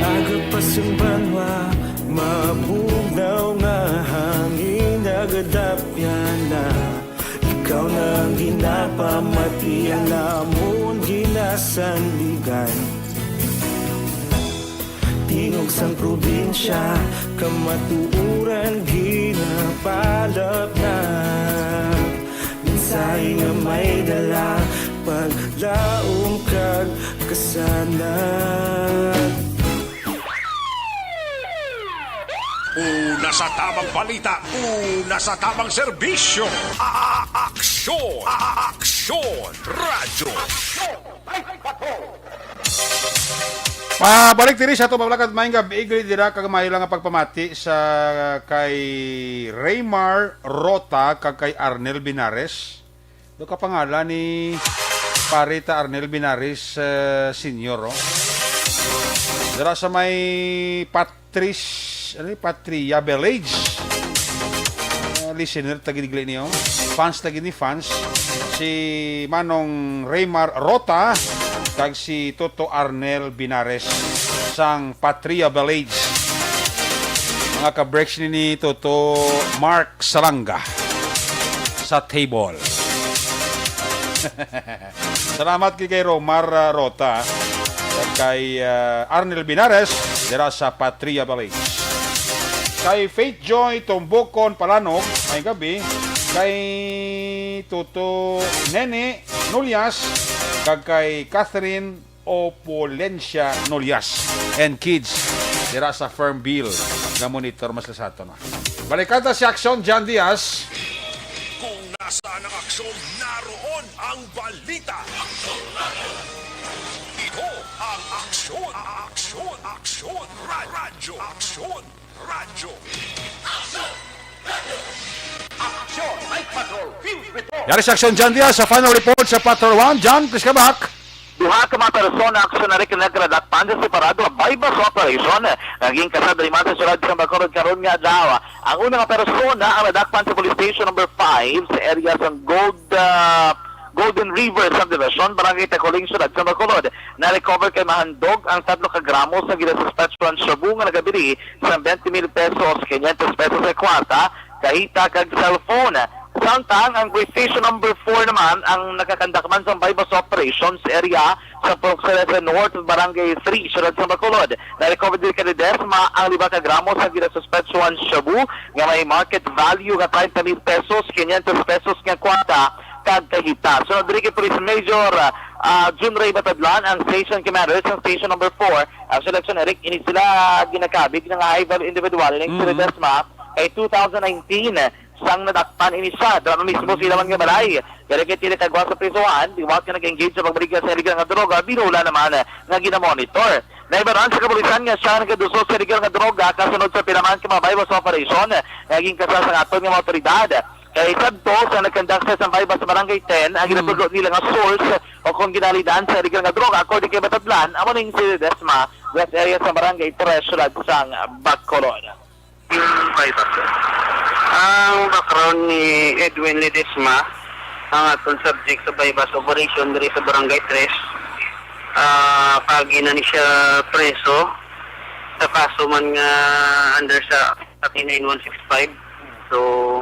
Aga pa sang banwa, mabugnaw nga hangin, nagadapyan na. Ikaw na ang ginapamati, ang amon ginasandigan. Tingog sang probinsya, kamatuoran ginapalap na. Mensahe nga may dala, paglaom kag kasanag. Una sa tamang balita, una sa tamang serbisyo. A-, a-, aksyon, a-, a-, aksyon, radyo. Pabalik diri sa ato, mga palakad, maayong gabi, igli dira kag maayo lang nga pagpamati sa kay Raymar Rota kag kay Arnel Binares. Do ka pangalan ni pare ta Arnel Binares, eh, Senior, oh. Dira sa may Patris, ano ni, Patria Village. Eh, listener ta gid ni, oh. Fans ta gid ni, fans. Si Manong Raymar Rota kag si Toto Arnel Binares sang Patria Village. Mga ka-breaks ni, ni Toto Mark Salanga sa table. Salamat kay, kay Romar, ah, Rota, at kay, ah, Arnel Binares dira sa Patria Village. Kay Faith Joy Tumbukon Palanog, may gabi. Kay Toto Nene Nulias, kag kay Catherine Opulencia Nolias and kids dira sa Fernville nga monitor mas sa aton. Balikan ta si Aksyon John Diaz. Kung nasaan ang aksyon, naroon ang balita. Ito ang Aksyon, Aksyon, Aksyon, Ra-, Radyo, Aksyon. Radyo. Action! Night Patrol, Field Report! Yari sa Action, John Diaz sa final report sa Patrol One. John, please come back. Duha ka mga persona, Action, Eric, nga nadakpan sa separado nga buy-bust operation nga ginkasad diri man sa siyudad sa Bacolod karon nga adlaw. Ang una nga persona ang nadakpan sa Police Station Number Five sa area sa Gold, ah, Golden River Subdivision, Barangay Tacoling, Siyudad sa Bacolod. Na-recover kay mahandog ang tatlo ka gramo sa ginasuspetsyohan shabu nga nagabili sa twenty mil pesos, quinientos pesos sa kwarta, kahita kag cellphone. Samtang ang Police Station Number Four naman ang nakakandakman sang buy-bust operation sa area sa Purok Ceres North, Barangay Three, Siyudad sa Bacolod. Na-recover diri kay Ledesma ang lima ka gramo sa ginasuspetsyohan shabu nga may market value nga treinta mil pesos, quinientos pesos nga kwarta kag kahita. Sunod diri kay Police Major, ah, Jun Ray Batadlan, ang station commander sa station number four, ang seleksyon Eric, ini sila ginakabig nga high value individual ning Mm. Ledesma kay two thousand nineteen, sang nadakpan ini siya. Dira mismo sila man nga balay. Kaya kay tila kagwa sa prisuhan, liwat nga nag-engage sa pagbaligya sa illegal nga droga, binula naman nga ginamonitor. Naibaran sa kapulisan nga siya nagaduso sa illegal nga droga kasunod sa pila man ka mga buy-bust operation nga ginkasad sang aton nga mga otoridad. Kay sadto sa nagkandaksa sa Baybas sa Barangay ten, ang Hmm. ginatudlo nila nga source o kung ginalidan sa illegal nga droga, according kay Batadlan, amo ning si Desma, rest area sa Barangay tres, sulod sang Bacolod. Baybas. Ang background ni Edwin Ledesma, ang aton subject sa Baybas operation diri sa Barangay tres, ah, pagi na ni siya preso sa kaso man nga under sa thirty-nine one six five. So,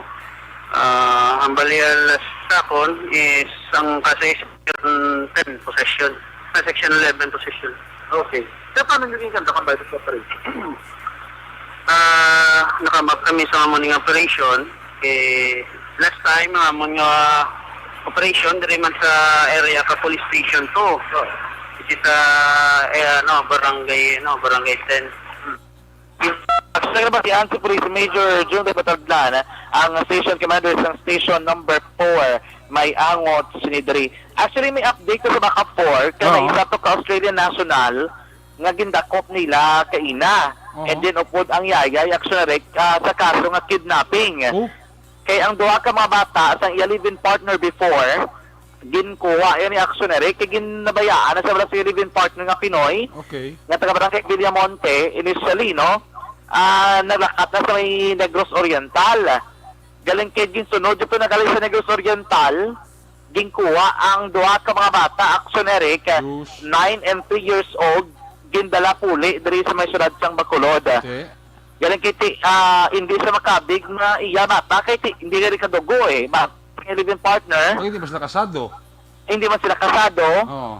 ah, ang balial sa akon is ang kaso is section ten possession. Ah, section eleven possession. Okay. Pero paano nyo ginaganda kang virus operation? Ah, nakamap kami sa amon nga operation. Eh, last time, ang amon nga operation, diri man sa area ka Police Station two. Oh. Which is, ah, eh, ano, barangay, ano, barangay ten. Sa nabatian si Police Major Jun Batadlan, ang station commander sa station number four, may angot sini diri. Actually, may update ko sa Backup four, kay Oo. may isa to ka Australian national nga gindakop nila kaina. Oo. And then, upod ang yayay, action na rin, ah, sa kaso nga kidnapping. Oh. Kay ang duha ka mga bata sa iya live-in partner before, ginkuha yan ni action na rin, kay ginabayaan na sa wala sa iya live-in partner nga Pinoy, Okay. nga taga Barangay Villamonte, initially, no? Ah, naglakat na sa may Negros Oriental. Galing kay ginsunod, ito nagaling sa Negros Oriental, ginkuha ang duha ka mga bata, action na rin, Yus. nine and three years old, gindala puli diri sa may syudad sang Bacolod. Te. Galing kay ti, ah, hindi siya makabig na iya bata kay ti, hindi na rin kadugo eh. Ba, living partner, Pag hindi man sila kasado. hindi man sila kasado. Oo.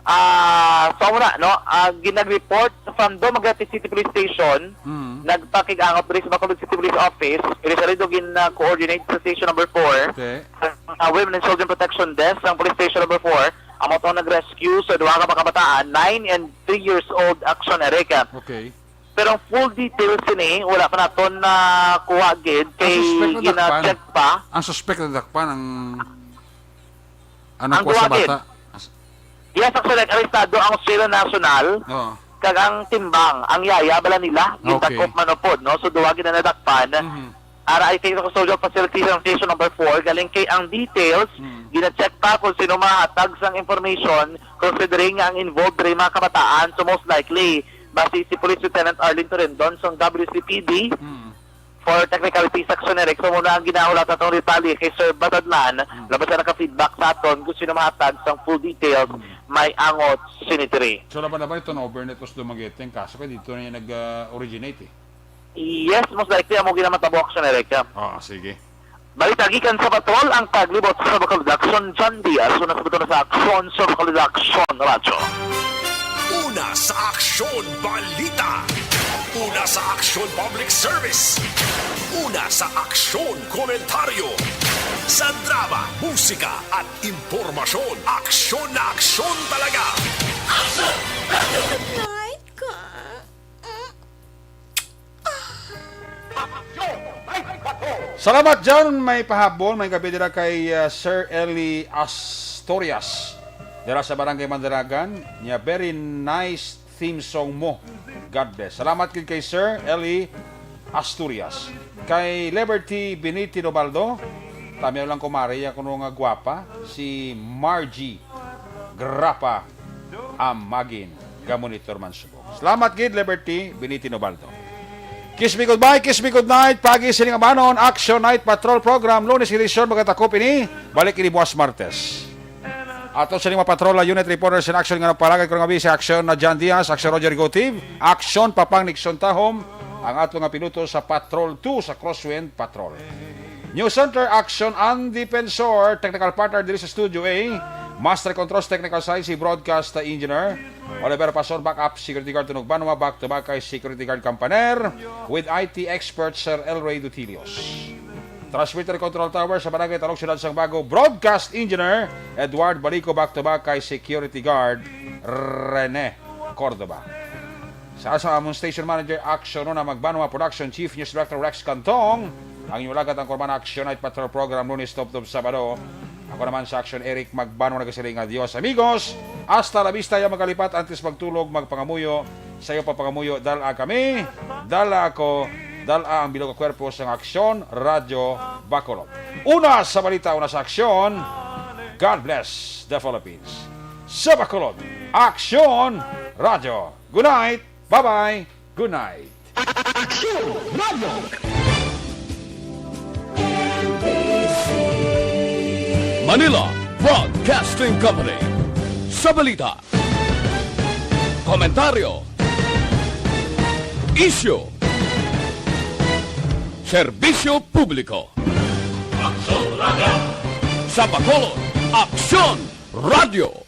Ah, so muna, no? Ah, ginag-report from Dumaguete City Police Station, Mm. nagpakig-angot diri sa Bacolod City Police Office, iri sa lido gin, ah, coordinate sa Station Number four, Okay. ah, Women and Children Protection Desk, ang Police Station Number four, amo to nag-rescue sa duha ka mga kabataan, nine and three years old, action, Eric. Okay. Pero ang full details sini, wala pa naton na kuha gid, Ang kay suspect nadakpan. gina-check pa. Ang suspect nadakpan, ang, ang Ang nagkuha sa duha gid. bata. As- Yes, actually, arestado ang Australian national, Oo. kag ang timbang, ang yaya, bala nila, Okay. gindakop man upod, no? So, duha gid na nadakpan. Mhm. Ara, I think, sa custodial facility sa station number four, galing kay ang details, Hmm. gina-check pa kung sino mahatag sang information, considering nga ang involved diri mga kabataan, so most likely, basi si Police Lieutenant Arlene Torendon sang W C P D, Hmm. for technicalities, action, Eric. So, muna ang ginahulat atong detalye kay Sir Batadlan, Hmm. labas na naka-feedback sa aton kung sino mahatag sang full details, Hmm. may angot sinitiri. So, laban na ba ito na overnight was Dumaguete ang kaso kay dito na yung nag-originate eh? Yes, most likely, amo ginamatabo, action, Eric. Ah, sige. Balita gikan sa Patrol, ang taglibot sa Bacolod Action, John Diaz, una sa buto na sa Aksyon sa Bacolod Action Radyo. Una sa Aksyon Balita. Una sa Aksyon Public Service. Una sa Aksyon Komentaryo. Sa drama, musika, at impormasyon, aksyon na aksyon talaga. Night ka. Salamat, John. May pahabol, may gabi dira kay, uh, Sir Eli Asturias. Dira sa Barangay Mandalagan, niya, very nice theme song mo. God bless. Salamat gid kay Sir Eli Asturias. Kay Liberty Benitino Baldo, tamiyaw lang ko, Maria, kuno nga gwapa, si Margie Grapa Amagin, ga-monitor man subong. Salamat gid, Liberty Benitino Baldo. Kiss me goodbye, kiss me good night. Pagi sini nga banon, Action Night Patrol Program, Lunes edisyon, magatakop ini. Balik ini buwas Martes. Ato sa lima patrol, unit reporters in action nga nagpalagay ko nga si Action na John Diaz, Action Roger Gotiv, Action Papang Nixon Tahom, ang ato nga piloto sa Patrol two sa Crosswind Patrol. News Center, Action ang Defensor, technical partner diri sa Studio A. Master Controls, technical side, si Broadcast Engineer Oliver Pasor, backup security guard, Tunog Banwa, back to back kay security guard Kampaner, with I T expert Sir Elroy Dutilios. Transmitter Control Tower sa Barangay Talog, Siyudad sang Bago, Broadcast Engineer Edward Balico, back to back kay security guard Rene Cordova. Sa, sa among station manager, Action Una Magbanwa, Production Chief, News Director Rex Cantong, ang inyong lagat ang Kurman Action Night Patrol Program, Lunes, Tubtob, Sabado. Ako naman sa Action, Eric Magbanwa, nagasiling nga, "Adios, amigos. Hasta la vista, ya magkalipat, antes magtulog, magpangamuyo. Sayo pa pangamuyo, dala kami, dala ako, dal-a ang bilog nga kwerpo sang Aksyon Radyo Bacolod. Una sa balita, una sa aksyon, God bless the Philippines. Sa Bacolod, Aksyon Radyo. Good night. Bye-bye. Good night. Aksyon Radyo. Manila Broadcasting Company. Sa balita, komentaryo, isyu, serbisyo publiko. Aksyon Radyo. Sa Bacolod, Aksyon Radyo.